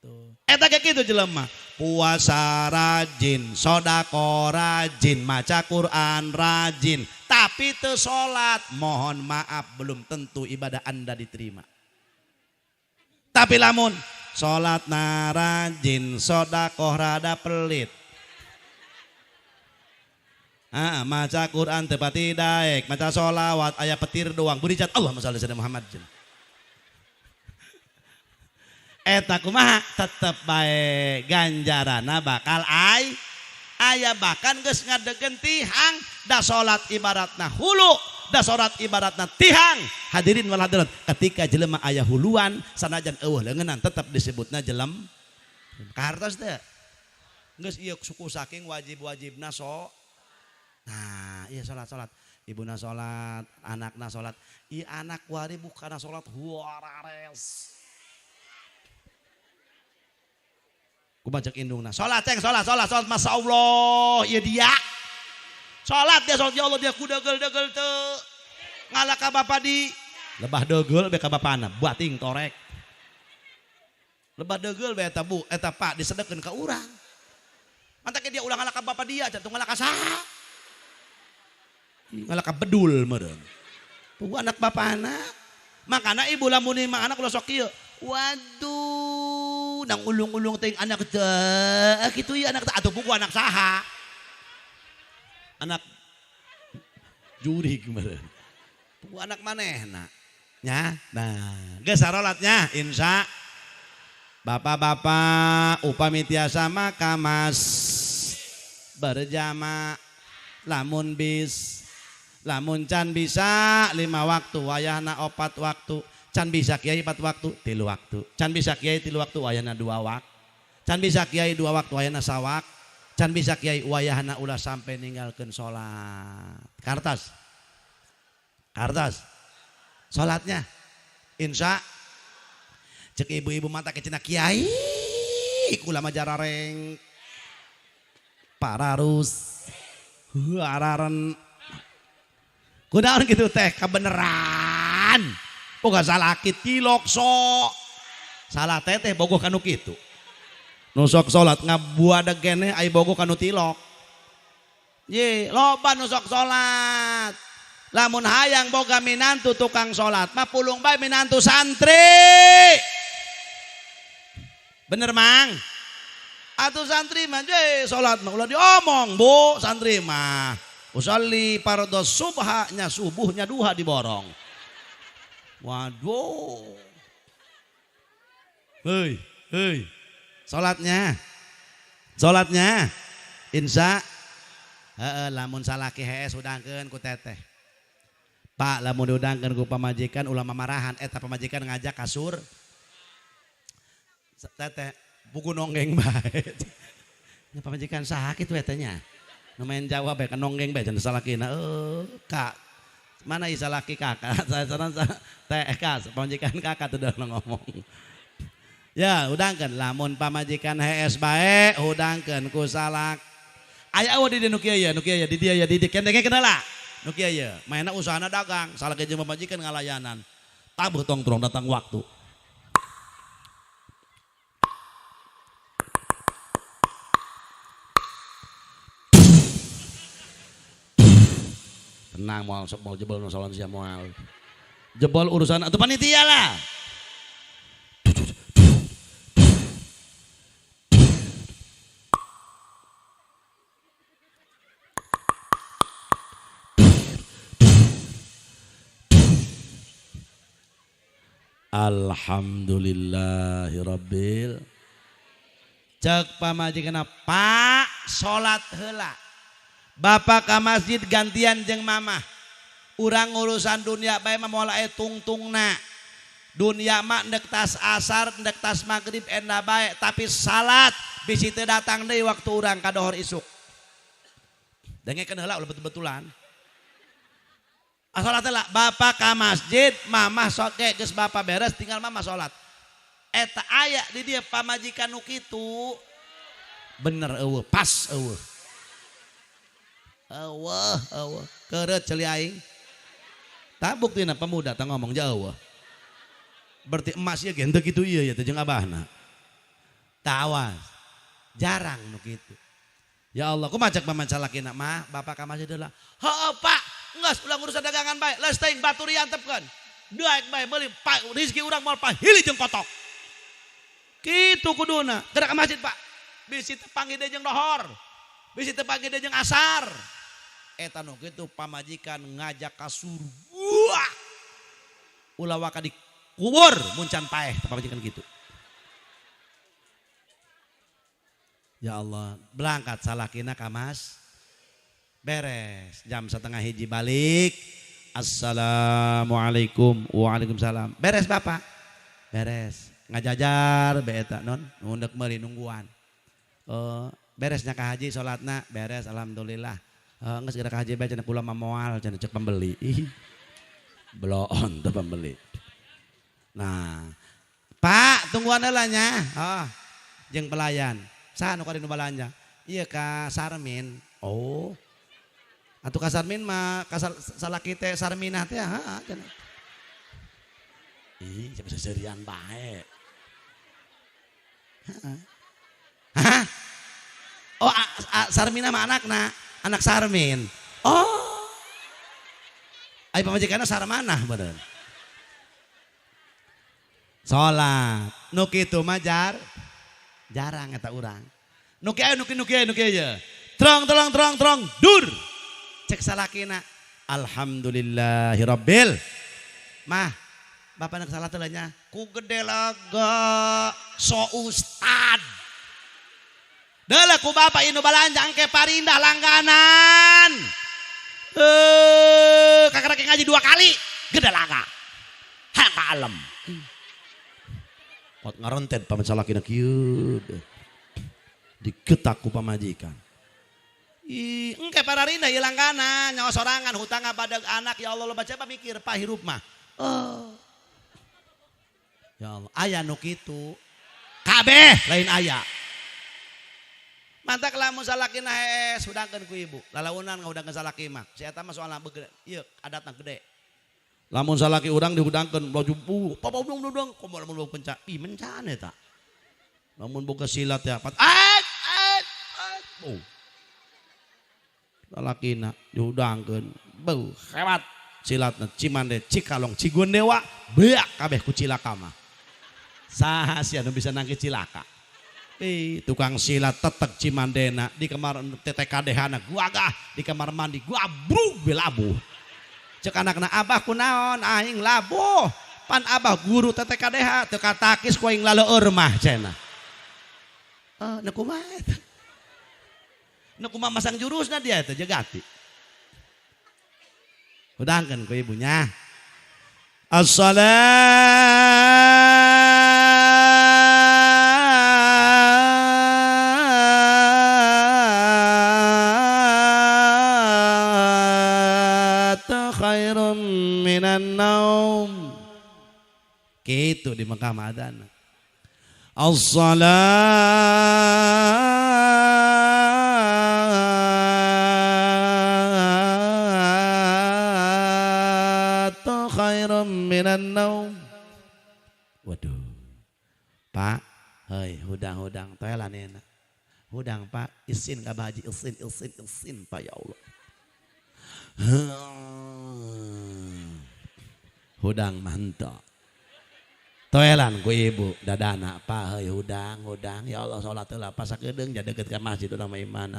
Tuh. Eta kayak gitu jelema puasa rajin, sodako rajin, maca Quran rajin, tapi teu salat, mohon maaf belum tentu ibadah Anda diterima. Tapi lamun salat na rajin, sodakoh rada pelit. Ah, maca Quran teu pati daek, maca sholawat aya petir doang. Buricat Allahumma sholli ala Muhammad. Eta kumaha tetep bae ganjarana bakal ai aya bahkan geus ngadegen tihang da salat ibaratna hulu. Da salat ibaratna tihang. Hadirin wal hadirat, ketika jelema aya huluan sanajan eueuh leungeunnan tetep disebutna jelem. Kahartos teu? Geus ieu suku saking wajib-wajibna so. Nah, Iya salat. Ibuna salat, anakna salat. Ieu anak wari bukana salat huarares. Ku bacek indungna. Salat ceng, salat, masya Allah, ieu dia. Salat dia salat ya Allah dia ku degel-degel teu. Ngalah ka bapa di lebah degel be ka bapana, bating torek. Lebah degel be eta bu, eta pak disedekeun ka urang. Mantak dia ulah ngalah ka bapa dia, jantung ngalah ka saha. Ngalah ka bedul meureun. Pugu anak bapana. Makana ibu lamun mah anak ulah sok kieu. Waduh, nang ulung-ulung teuing anak teh, kitu ieu anak teh atuh pugu anak saha. Anak jurig meureun. Pugu anak manehna. Nya, nah, geus sarolatnya insya bapak-bapak upami tiasa maka mas berjamaah lamun bis lamun can bisa 5 waktu wayahna 4 waktu can bisa kiai 4 waktu 3 waktu can bisa kiai 3 waktu wayahna 2 waktu can bisa kiai 2 waktu wayahna sawak can bisa kiai wayahna ulah sampai ninggalkeun salat kartas kartas salatnya insya cek ibu-ibu mata kecina kiai kula mah jarareng pararus hararen kunaon kitu teh kabeneran boga salaki tilok sok salah teteh bogoh kanu kitu nu sok salat ngabuadeg keneh ai bogoh kanu tilok ye loba nu sok salat lamun hayang boga minantu tukang salat mah pulung bae minantu santri. Bener mang? Atuh santri mah je salat mah ulah diomong bu santri mah. Usolli fardhu subha nya subuhnya duha diborong. Waduh. Hei, hei. Salatnya. Salatnya. Insya heeh lamun salaki hees udangkeun ku teteh. Pak lamun diudangkeun ku pamajikan ulah mamarahan eta pamajikan ngajak kasur. Teteh buku nonggeng bae. Nya pamajikan saha kitu eta nya. Nu main jawab bae kan nonggeng bae cenah salakina. Kak. Mana ieu salaki kakak? Saya saran teh kak, pamajikan kakak tuh udah ngomong. Ya, udangkeun lamun pamajikan hees bae udangkeun ku salak. Aya eueuh di dieu nu kieu ya, nu kieu ya, di dieu ya, di dieu kendenge kenala. Nu kieu ya, mainna usahana dagang, salaki jeung pamajikan ngalayanan. Tabuh tongtrong datang waktu. Tenang moal sok moal jebol nu salam sia moal. Jebol urusan atuh panitia lah. Alhamdulillahirabbil. Cek pamajikanna Pak salat heula. Bapak ka masjid gantian jeung mamah. Urang urusan dunia bae mah moal aya tungtungna. Dunia mah ndek tas asar, ndek tas maghrib enda bae, tapi salat bisi teu datang deui waktu urang ka dohor isuk. Dengekeun heula ulah betul-betulan. Salat heula, bapak ka masjid, mamah sok ge geus bapak beres tinggal mamah salat. Eta aya di dieu pamajikan nu kitu. Bener eueuh, pas eueuh. Eueuh, eueuh, keureut ceuli aing. Tah buktina pemuda tah ngomong jauh. Berarti emas ieu ge henteu kitu ieu ya teh jeung abahna. Tawas. Jarang nu kitu. Ya Allah, kumaha cek paman salakina mah, bapak ka masjid heula. Heueuh Pak, geus ulah ngurusan dagangan bae, leus teuing batur antepkeun. Daek bae meuli rezeki urang moal pahili jeung kotok. Kitu kuduna, gerak ka masjid Pak. Bisi teu panggih deui jeung dohor. Bisi teu panggih deui jeung asar. Eta nu kitu pamajikan ngajak ka surga. Ulah waka dikubur mun can paeh pamajikan kitu. Ya Allah, berangkat salakina ka mas. Beres jam 12:30 balik. Assalamualaikum. Waalaikumsalam. Beres bapak. Beres. Ngajajar be eta non nu ndek meuli nungguan. Beresnya ka haji salatna beres alhamdulillah. Geus geura ka haji bae cenah kula mah moal cenah cek pembeli. Ih. Bloon teh pembeli. Nah, Pak, tungguan heula nya. Oh, jeung pelayan. Saha nu kari nu balanja? Ieu ka Sarmin. Oh. Atuh ka Sarmin mah ka salaki teh Sarminah teh heeh cenah. Ih, siapa seserian bae. Heeh. Hah? Oh, Sarminah mah anakna, anak Sarmin. Oh. Ai pamajikanna Sarmanah bener. Salat nu kitu mah jarang eta urang. Nu kieu nu kieu nu kieu nu kieu ye. Trong trong trong trong dur. Cek salakina. Alhamdulillahirabbil. Mah, bapak nak salat heula nya. Ku gede lega so ustad. Deuleu ku bapak ieu nu balanja engke parindah langganan. Kakarek ngaji 2 kali, gede laga. Hayang ka alem. Pot ngarontet paman salakina kieu. Digetak ku pamajikan. Ih, engke pararindah ieu langganan, nyawa sorangan hutang pada anak ya Allah loba coba mikir pak hirup mah. Oh. Ya Allah, aya nu kitu. Kabeh lain aya. Mantak lamun salakina hees hudangkeun ku ibu. Lalaunan ngahudangkeun salaki mah. Si eta mah soalna begede, ieu adatna gede. Lamun salaki urang dihudangkeun baju bu, papa udang udang, komo lamun boga penca, ih mencan eta. Lamun boga silat ya, pat at at at. Oh. Salakina dihudangkeun, beuh hebat silatna Cimande, Cikalong, Cigondewa, beak kabeh ku cilaka mah. Saha sia nu bisa nangkis cilaka? Eh, tukang silat tetek Cimandena di kamar TTKDH-na gua gah di kamar mandi gua brug belabuh. Cek anakna abah kunaon aing labuh pan abah guru TTKDH teu katakis ku aing laleur mah cenah. Nu kumaha eta? Nu kumaha masang jurusna dia eta jegati. Hudangkeun ku ibunya. As-salatu khairum minan naum. Gitu di Mekah madana. As-salatu khairum minan naum. Waduh. Pak, hei hudang-hudang toelan enak. Hudang Pak, isin ka Haji, isin isin isin Pak ya Allah. Hudang mantap. Toelan ku ibu dadana Pak heuy hudang hudang ya Allah salat heula pasakedeung ja deukeut ka masjid urang mah imana.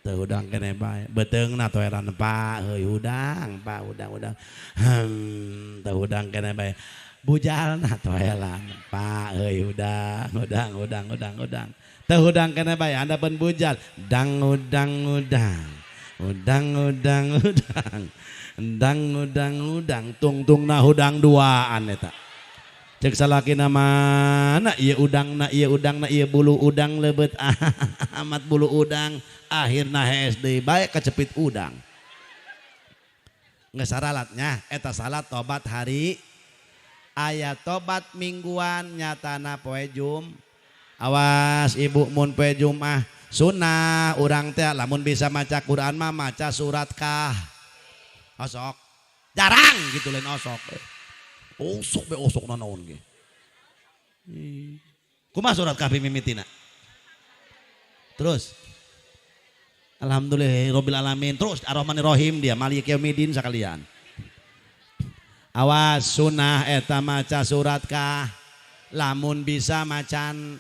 Teu hudang keneh bae beuteungna toelan Pak heuy hudang Pak hudang hudang. Teu hudang keneh bae bujalna toelan Pak heuy hudang hudang hudang hudang hudang. Teu hudang keneh bae andapeun bujal dang hudang hudang. Udang udang udang endang udang udang tungtungna hudang duaan eta. Cek salakina mana ieu udangna ieu udangna ieu bulu udang leubet amat bulu udang akhirna hees deui bae kacepit udang. Geus saralatnya eta salat tobat hari aya tobat mingguan nyatana poe Jum. Awas ibu mun poe Jumat sunnah urang teh lamun bisa maca Quran mah maca surat kah. Osok. Jarang gitu lain osok. Osok be osok nanaon ge. Kumaha surat kahfi mimitina? Terus Alhamdulillah rabbil alamin terus Ar-Rahmanir-Rahim dia Maliki yaumiddin sakalian. Awas sunnah eta maca surat kah. Lamun bisa macan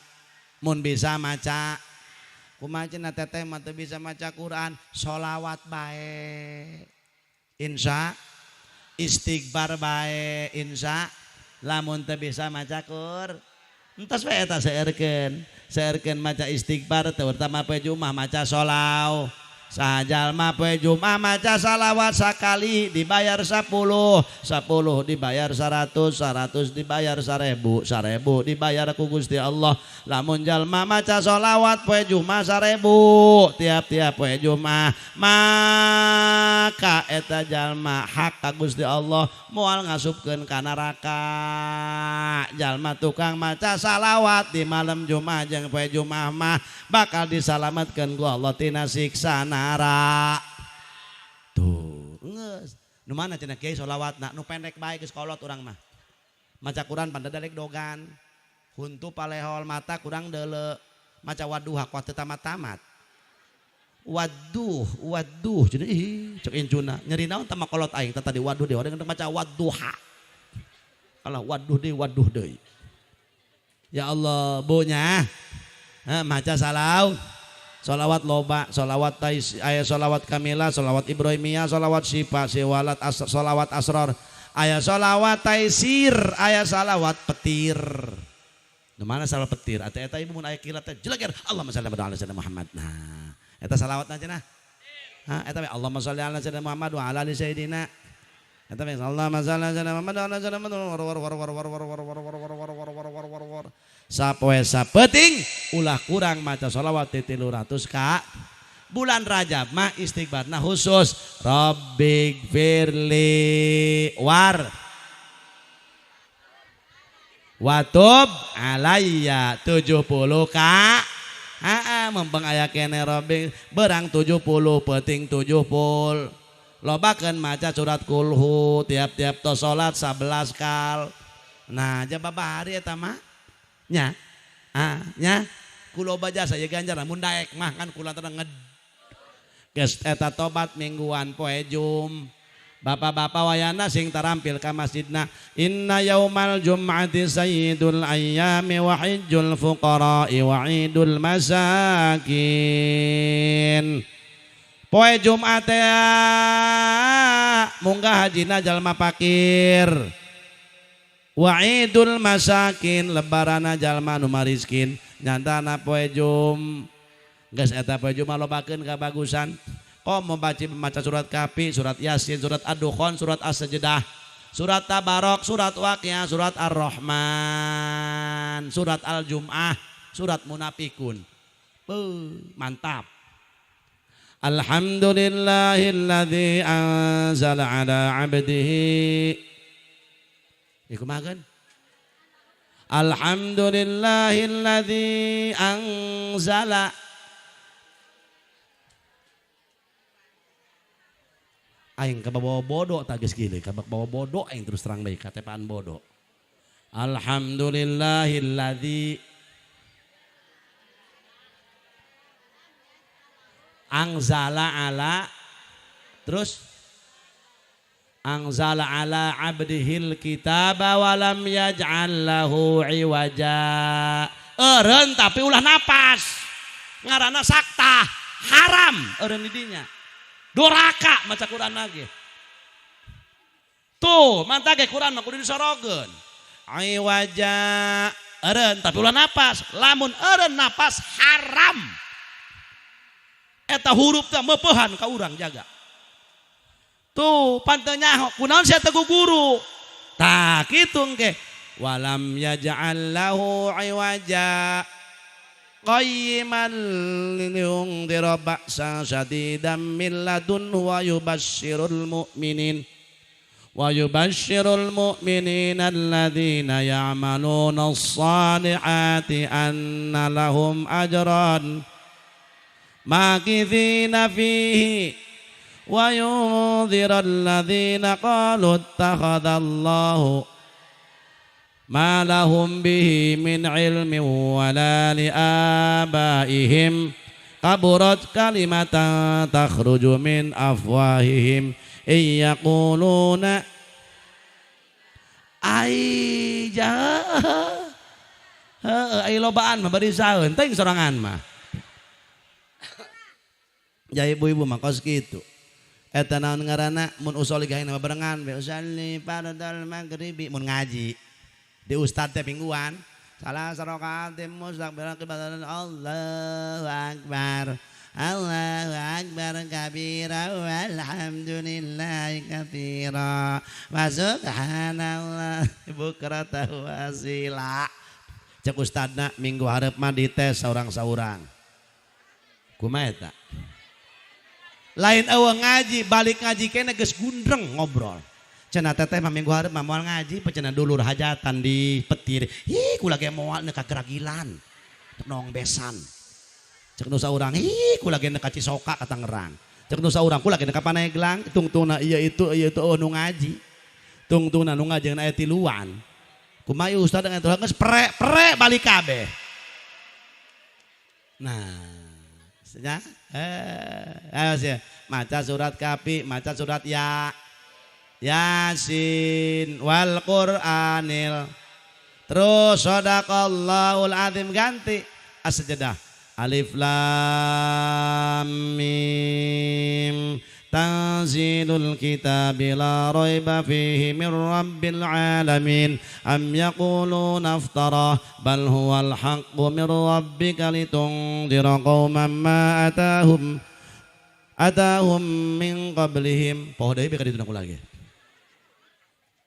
mun bisa maca kumaha cenah teteh mah teu bisa maca Quran, sholawat bae. Insya istighfar bae insya lamun teu bisa maca Quran. Entos bae eta seerkeun, seerkeun maca istighfar terutama poe Jumat maca sholawat. Sajalma poe Jumat maca salawat sakali dibayar 10, 10 dibayar 100, 100 dibayar 1000, 1000 dibayar ku Gusti Allah. Lamun jalma maca salawat poe Jumat 1000 tiap-tiap poe Jumat, maka eta jalma hak ka Gusti Allah moal ngasupkeun ka neraka. Jalma tukang maca salawat di malam Jumat jeung poe Jumat mah bakal disalametkeun ku Allah tina siksa neraka. Tuh, geus. Nu mana cenah kiai solawatna? Nu pendek bae geus kolot urang mah. Maca Quran pandadalek dogan. Huntu palehol mata kurang deuleu. Maca waduh kuat teu tamat-tamat. Waduh, waduh cenah ih cek incuna. Nyeri naon tah kolot aing tah tadi waduh deui urang maca waduha. Kalau waduh deui waduh deui. Ya Allah, bu nya. Heh, maca salau. Solawat loba, solawat tais, aya solawat kamila, solawat ibrahimiyah, solawat syifa, siwalat as, solawat asror, aya solawat taisir, aya salawat petir. Nu mana salawat petir? Ata eta ibu mun aya kilat teh jeleger, Allahumma shalli ala sayyidina Muhammad. Nah, eta salawatna cenah. Ha, eta we Allahumma shalli ala sayyidina Muhammad wa ala ali sayyidina. Eta we Allahumma shalli ala sayyidina Muhammad wa ala sayyidina Muhammad war war war war war war war war war war war war war war war war. Sapoe sapeting ulah kurang maca sholawat 300 ka. Bulan Rajab mah istighfarna khusus Rabbighfirli war watub alayya 70 ka. Haa mempeng aya kene Rabbi berang 70 peting 70. Lobakeun maca surat kulhu tiap-tiap tos salat 11 kal. Nah jaba bahari eta mah nya, ah nya kulo baja saya ganjar mun daek mah kan kula teh nged. Geus eta tobat mingguan poe Jum. Bapak-bapak wayana sing tarampil ka masjidna. Inna yaumal jum'ati sayyidul ayyami wa hijjul fuqara'i wa idul masakin. Poe Jumat teh munggah hajina jalma pakir. Wa idul masakin lebarana jalma nu mariskin nyantana poe Jum. Geus eta poe Jumat lobakeun kabagusan. Komo baca maca surat Kafi, surat Yasin, surat Ad-Dukhan, surat As-Sajdah, surat Tabarok, surat Waqiah, surat Ar-Rahman, surat Al-Jum'ah, surat Munafikun. Mantap. Alhamdulillahilladzi anzala ala 'abdihi. Iku makan. Alhamdulillahilladzi anzala aing kabawa bodoh tah geus kieu kabawa bodoh aing terus terang bae katepaan bodoh. Alhamdulillahilladzi anzala ala terus anzala ala abdihil kitaba walam yaj'al lahu iwaja. Eureun tapi ulah napas ngaranna sakta haram eureun di dinya. Doraka maca Quran lagi. Tuh, mantap ge Quran mah kudu disorogeun. Iwaja eureun tapi ulah napas. Lamun eureun napas haram. Eta huruf teh meupehan ka urang jaga. Tuh, panteu nyaho kunaon sia teu guru. Tah kitu engke. Walam yaj'al lahu iwaja. Qayyiman liyundhira ba'san syadidan min ladunhu wa yubasyirul mu'minin wa yubasyirul mu'minina alladzina ya'maluna as-salihati anna lahum ajran makithina fihi wa yundhira alladzina qalu ittakhadallahu ma lahum bihi min ilmin wala liabaihim kaburat kalimatan takhruju min afwahihim iyaquluna ai jaha heuh ai lobaan mah bari saeun teuing sorangan mah. Ya ibu-ibu mah kos kitu. Eta naon ngaranna mun usoli gawe mah barengan be usalli fardal maghribi mun ngaji di ustad teh mingguan salah sarokaatim mustaqbilan qibatan Allahu akbar Allahu akbar kabira walhamdulillahi katsira wa subhanallah bukratan wa asila. Cek ustadna minggu hareup mah dites saurang-saurang. Kumaha eta? Lain eueuh ngaji, balik ngaji kene geus gundreng ngobrol. Cenah teteh mah minggu hareup mah moal ngaji, cenah dulur hajatan di petir. Ih, kula ge moal neuk ka geragilan. Nong besan. Cek nu saurang, ih kula ge neuk ka Cisoka ka Tangerang. Cek nu saurang kula ge neuk ka Paneglang, tungtungna ieu itu ieu itu oh nu ngaji. Tungtungna nu ngaji aya tiluan. Kumaha ustad dengan tuh geus prek-prek balik kabeh. Nah, ya, ayo sih, maca surat Kafi, maca surat ya Yasin wal Qur'anil. Terus shadaqallahul azim ganti as-sajdah. Alif lam mim tanzilul kitabi la raiba fihi min rabbil alamin am yaquluna iftara bal huwal haqqu min rabbika litundhira qauman ma atahum min qablihim. Poho deui beka dituna lagi.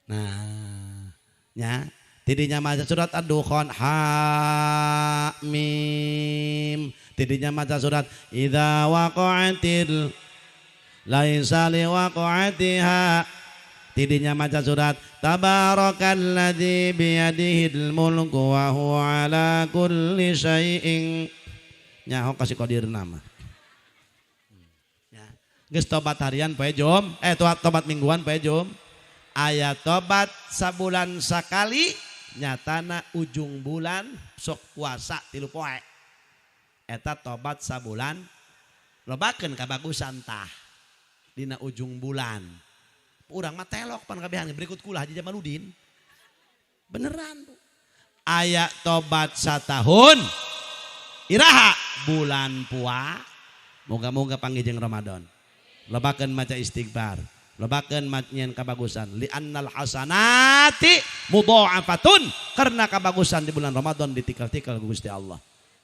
Nah, nya tidinya maca surat Ad-Dukhan ha mim, tidinya maca surat idza waqa'atil laisa liwaqa'atiha, tidinya maca surat tabarakalladzi biyadihil mulku wa huwa ala kulli syai'in. Nyaho kasih kodir nama. Ya. Geus tobat harian poe jom, tobat mingguan poe jom. Aya tobat sabulan sakali nyatana ujung bulan sok puasa 3 poe. Eta tobat sabulan lobakeun kabagusan tah. Dina ujung bulan. Urang mah telok pan kabehan berikut kula Haji Jamaludin. Beneran Bu. Aya tobat satahun iraha bulan pua. Moga-moga panggih jeung Ramadan. Lobakeun maca istighfar, lobakeun nyen kabagusan li'annal hasanati mudha'afatun, karena kabagusan di bulan Ramadan ditikal-tikal ku Gusti Allah.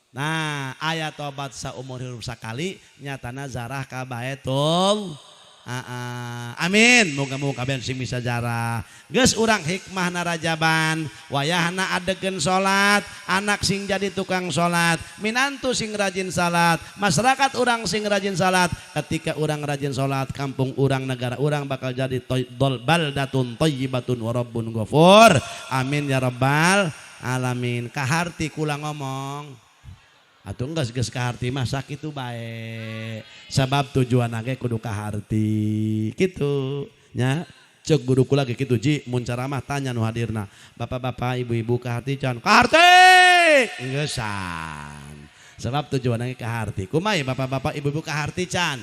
Nah, aya tobat saumur hirup sakali nyatana zarah ka baetul. Amin. Moga-moga kabeh sing bisa jarah. Geus urang hikmahna rajaban, wayahna adegeun salat, anak sing jadi tukang salat, minantu sing rajin salat, masyarakat urang sing rajin salat. Ketika urang rajin salat, kampung urang, negara urang bakal jadi baldatun thayyibatun wa rabbun ghafur. Amin ya rabbal alamin. Kaharti kula ngomong. Atuh enggeus geus kaharti mah sakitu bae. Sabab tujuan ge kudu kaharti. Kitu nya. Ceuk guru kula ge kitu ji mun ceramah tanya nu hadirna. Bapak-bapak, ibu-ibu kaharti can? Kaharti. Engeusan. Sabab tujuan ge kaharti. Kumaha bapak-bapak, ibu-ibu kaharti can?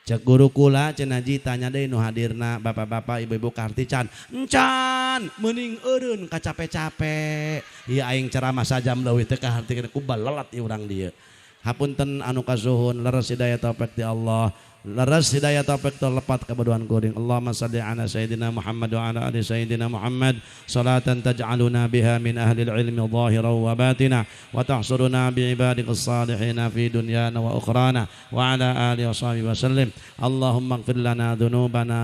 Cek guru kula cenah ji tanya deui nu hadirna bapak-bapak, ibu-ibu kaharti can? Encan, meuning eureun kacape-cape. Ieu aing ceramah sajam leuwih teu kaharti ku balelat ieu urang dieu. Hapunten anu kasuhun leres hidayah taufik ti Allah. Leres hidayah taufik terlepat kabodohan kuring. Allahumma salli ala sayyidina Muhammad wa ala ali sayyidina Muhammad salatan taj'aluna biha min ahli ilmi zahiran wa batina wa tahsuruna bi ibadikas salihin fi dunyana wa ukhrana wa ala alihi wa sahbihi wa sallim. Allahumma ighfir lana dzunubana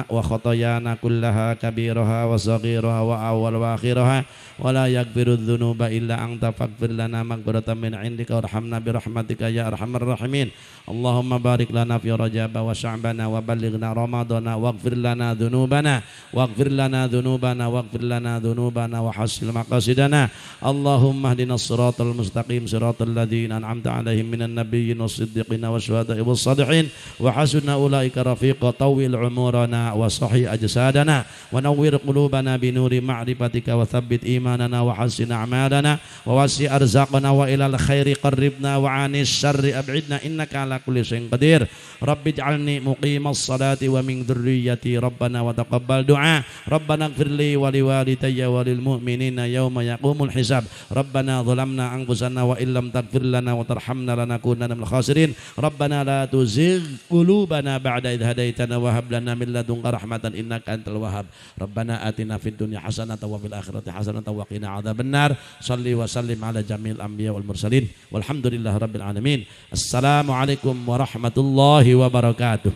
wa khatayana kullaha kabiraha wa saghiraha wa awwal wa akhiraha wa la yaghfiru dzunuba illa anta faghfir lana maghfiratan min indika warhamna bi rahmatika ya arhamar rahimin. Allahumma barik lana fi Rajab wa Sya'bana wa ballighna Ramadana waghfir lana dzunubana waghfir lana dzunubana waghfir lana dzunubana wa hassil maqasidana. Allahumma ihdinas siratal mustaqim siratal ladzina an'amta 'alaihim minan nabiyyin was-siddiqina wasyuhada'i was-salihin wa hasuna ulaika rafiqa. Tawwil umurana wa sahih ajsadana wa nawwir qulubana bi nuri ma'rifatika wa thabbit imanana wa hassin a'malana wa wasi' arzaqana wa ilal khairi qarribna wa 'anis syarri ab'idna innaka ala kulli syai'in qadir. Rabbi ij'alni muqimas salati wa min dzurriyyati rabbana wa taqabbal du'a. Rabbana ighfirli wa liwalidayya wa lil mu'minina yauma yaqumul hisab. Rabbana zalamna anfusana wa illam taghfir lana wa tarhamna lanakunanna minal khasirin. Rabbana la tuzigh qulubana ba'da idh hadaitana wa hab lana min ladunka rahmatan innaka antal wahhab. Rabbana atina fid dunya hasanatan wa fil akhirati hasanatan wa qina adzabannar. Shalli wa sallim ala jamil anbiya wal mursalin. Walhamdulillahi rabbil alamin. Assalamualaikum warahmatullahi wabarakatuh.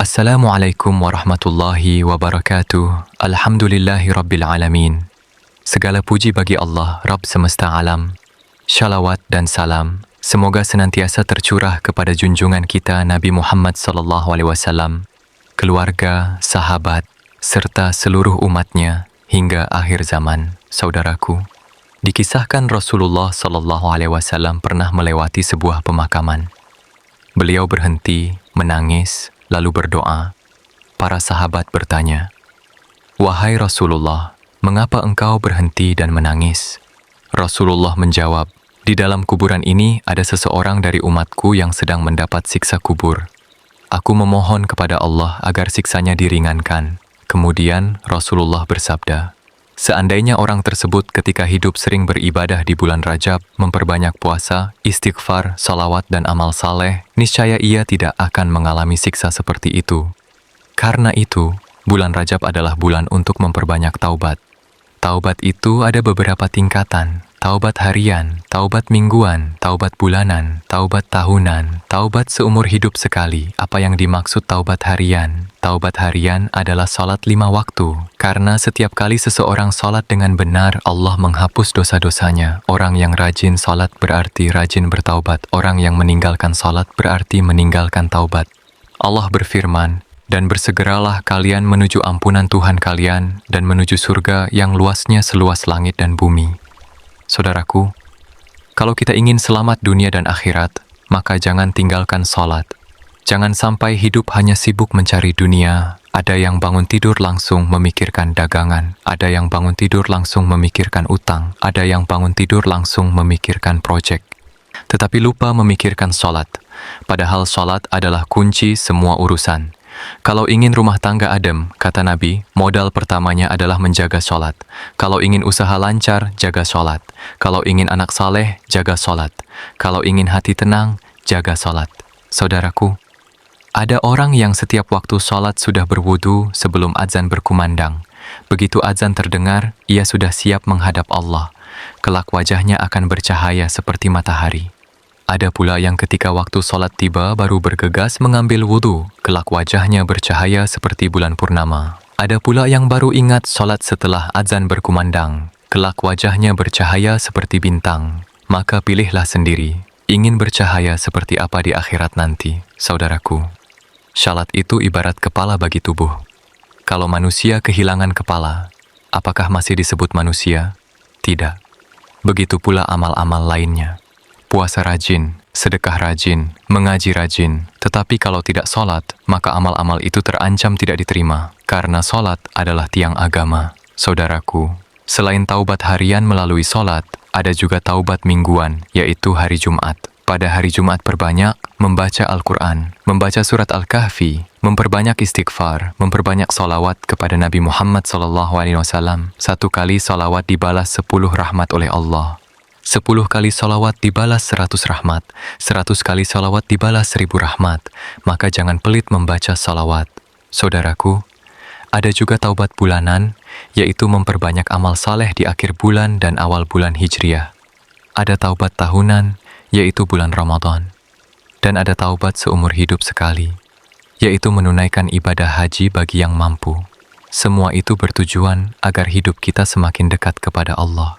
Assalamualaikum warahmatullahi wabarakatuh. Alhamdulillahi rabbil alamin. Segala puji bagi Allah, Rabb semesta alam. Shalawat dan salam semoga senantiasa tercurah kepada junjungan kita Nabi Muhammad sallallahu alaihi wasallam, keluarga, sahabat, serta seluruh umatnya hingga akhir zaman. Saudaraku, dikisahkan Rasulullah sallallahu alaihi wasallam pernah melewati sebuah pemakaman. Beliau berhenti, menangis, lalu berdoa. Para sahabat bertanya, "Wahai Rasulullah, mengapa engkau berhenti dan menangis?" Rasulullah menjawab, "Di dalam kuburan ini ada seseorang dari umatku yang sedang mendapat siksa kubur. Aku memohon kepada Allah agar siksanya diringankan." Kemudian Rasulullah bersabda, "Seandainya orang tersebut ketika hidup sering beribadah di bulan Rajab, memperbanyak puasa, istighfar, salawat, dan amal saleh, niscaya ia tidak akan mengalami siksa seperti itu." Karena itu, bulan Rajab adalah bulan untuk memperbanyak taubat. Taubat itu ada beberapa tingkatan. Taubat harian, taubat mingguan, taubat bulanan, taubat tahunan, taubat seumur hidup sekali. Apa yang dimaksud taubat harian? Taubat harian adalah salat 5 waktu. Karena setiap kali seseorang salat dengan benar, Allah menghapus dosa-dosanya. Orang yang rajin salat berarti rajin bertaubat. Orang yang meninggalkan salat berarti meninggalkan taubat. Allah berfirman, "Dan bersegeralah kalian menuju ampunan Tuhan kalian dan menuju surga yang luasnya seluas langit dan bumi." Saudaraku, kalau kita ingin selamat dunia dan akhirat, maka jangan tinggalkan salat. Jangan sampai hidup hanya sibuk mencari dunia. Ada yang bangun tidur langsung memikirkan dagangan, ada yang bangun tidur langsung memikirkan utang, ada yang bangun tidur langsung memikirkan proyek. Tetapi lupa memikirkan salat. Padahal salat adalah kunci semua urusan. Kalau ingin rumah tangga adem, kata Nabi, modal pertamanya adalah menjaga salat. Kalau ingin usaha lancar, jaga salat. Kalau ingin anak saleh, jaga salat. Kalau ingin hati tenang, jaga salat. Saudaraku, ada orang yang setiap waktu salat sudah berwudu sebelum azan berkumandang. Begitu azan terdengar, ia sudah siap menghadap Allah. Kelak wajahnya akan bercahaya seperti matahari. Ada pula yang ketika waktu salat tiba baru bergegas mengambil wudu, kelak wajahnya bercahaya seperti bulan purnama. Ada pula yang baru ingat salat setelah azan berkumandang, kelak wajahnya bercahaya seperti bintang. Maka pilihlah sendiri, ingin bercahaya seperti apa di akhirat nanti, saudaraku. Salat itu ibarat kepala bagi tubuh. Kalau manusia kehilangan kepala, apakah masih disebut manusia? Tidak. Begitu pula amal-amal lainnya. Puasa rajin, sedekah rajin, mengaji rajin. Tetapi kalau tidak sholat, maka amal-amal itu terancam tidak diterima. Karena sholat adalah tiang agama. Saudaraku, selain taubat harian melalui sholat, ada juga taubat mingguan, yaitu hari Jumat. Pada hari Jumat perbanyak membaca Al-Quran, membaca surat Al-Kahfi, memperbanyak istighfar, memperbanyak salawat kepada Nabi Muhammad SAW. 1 kali salawat dibalas 10 rahmat oleh Allah. 10 kali salawat dibalas 100 rahmat, 100 kali salawat dibalas 1000 rahmat. Maka jangan pelit membaca salawat. Saudaraku, ada juga taubat bulanan, yaitu memperbanyak amal saleh di akhir bulan dan awal bulan Hijriah. Ada taubat tahunan, yaitu bulan Ramadan. Dan ada taubat seumur hidup sekali, yaitu menunaikan ibadah haji bagi yang mampu. Semua itu bertujuan agar hidup kita semakin dekat kepada Allah.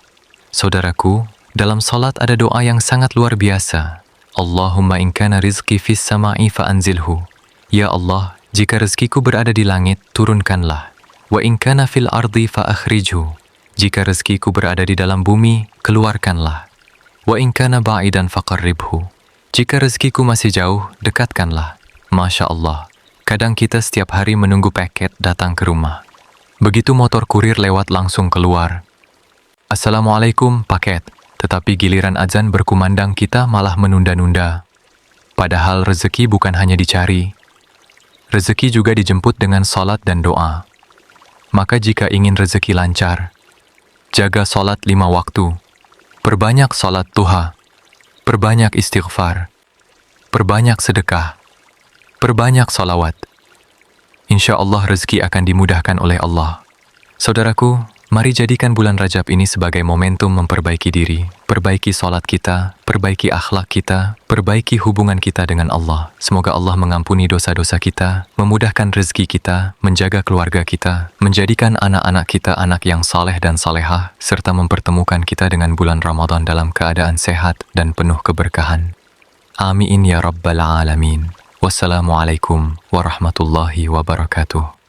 Saudaraku, dalam salat ada doa yang sangat luar biasa. Allahumma in kana rizqi fis sama'i fa'anzilhu. Ya Allah, jika rezekiku berada di langit, turunkanlah. Wa in kana fil ardi fa'akhrijhu. Jika rezekiku berada di dalam bumi, keluarkanlah. Wa in kana ba'idan faqarribhu. Jika rezekiku masih jauh, dekatkanlah. Masya Allah, kadang kita setiap hari menunggu paket datang ke rumah. Begitu motor kurir lewat langsung keluar. Assalamualaikum, paket. Tetapi giliran azan berkumandang kita malah menunda-nunda. Padahal rezeki bukan hanya dicari. Rezeki juga dijemput dengan salat dan doa. Maka jika ingin rezeki lancar, jaga salat 5 waktu, perbanyak salat duha, perbanyak istighfar, perbanyak sedekah, perbanyak salawat. Insya Allah rezeki akan dimudahkan oleh Allah. Saudaraku, mari jadikan bulan Rajab ini sebagai momentum memperbaiki diri, perbaiki salat kita, perbaiki akhlak kita, perbaiki hubungan kita dengan Allah. Semoga Allah mengampuni dosa-dosa kita, memudahkan rezeki kita, menjaga keluarga kita, menjadikan anak-anak kita anak yang saleh dan salehah, serta mempertemukan kita dengan bulan Ramadan dalam keadaan sehat dan penuh keberkahan. Amin ya Rabbal Alamin. Wassalamualaikum warahmatullahi wabarakatuh.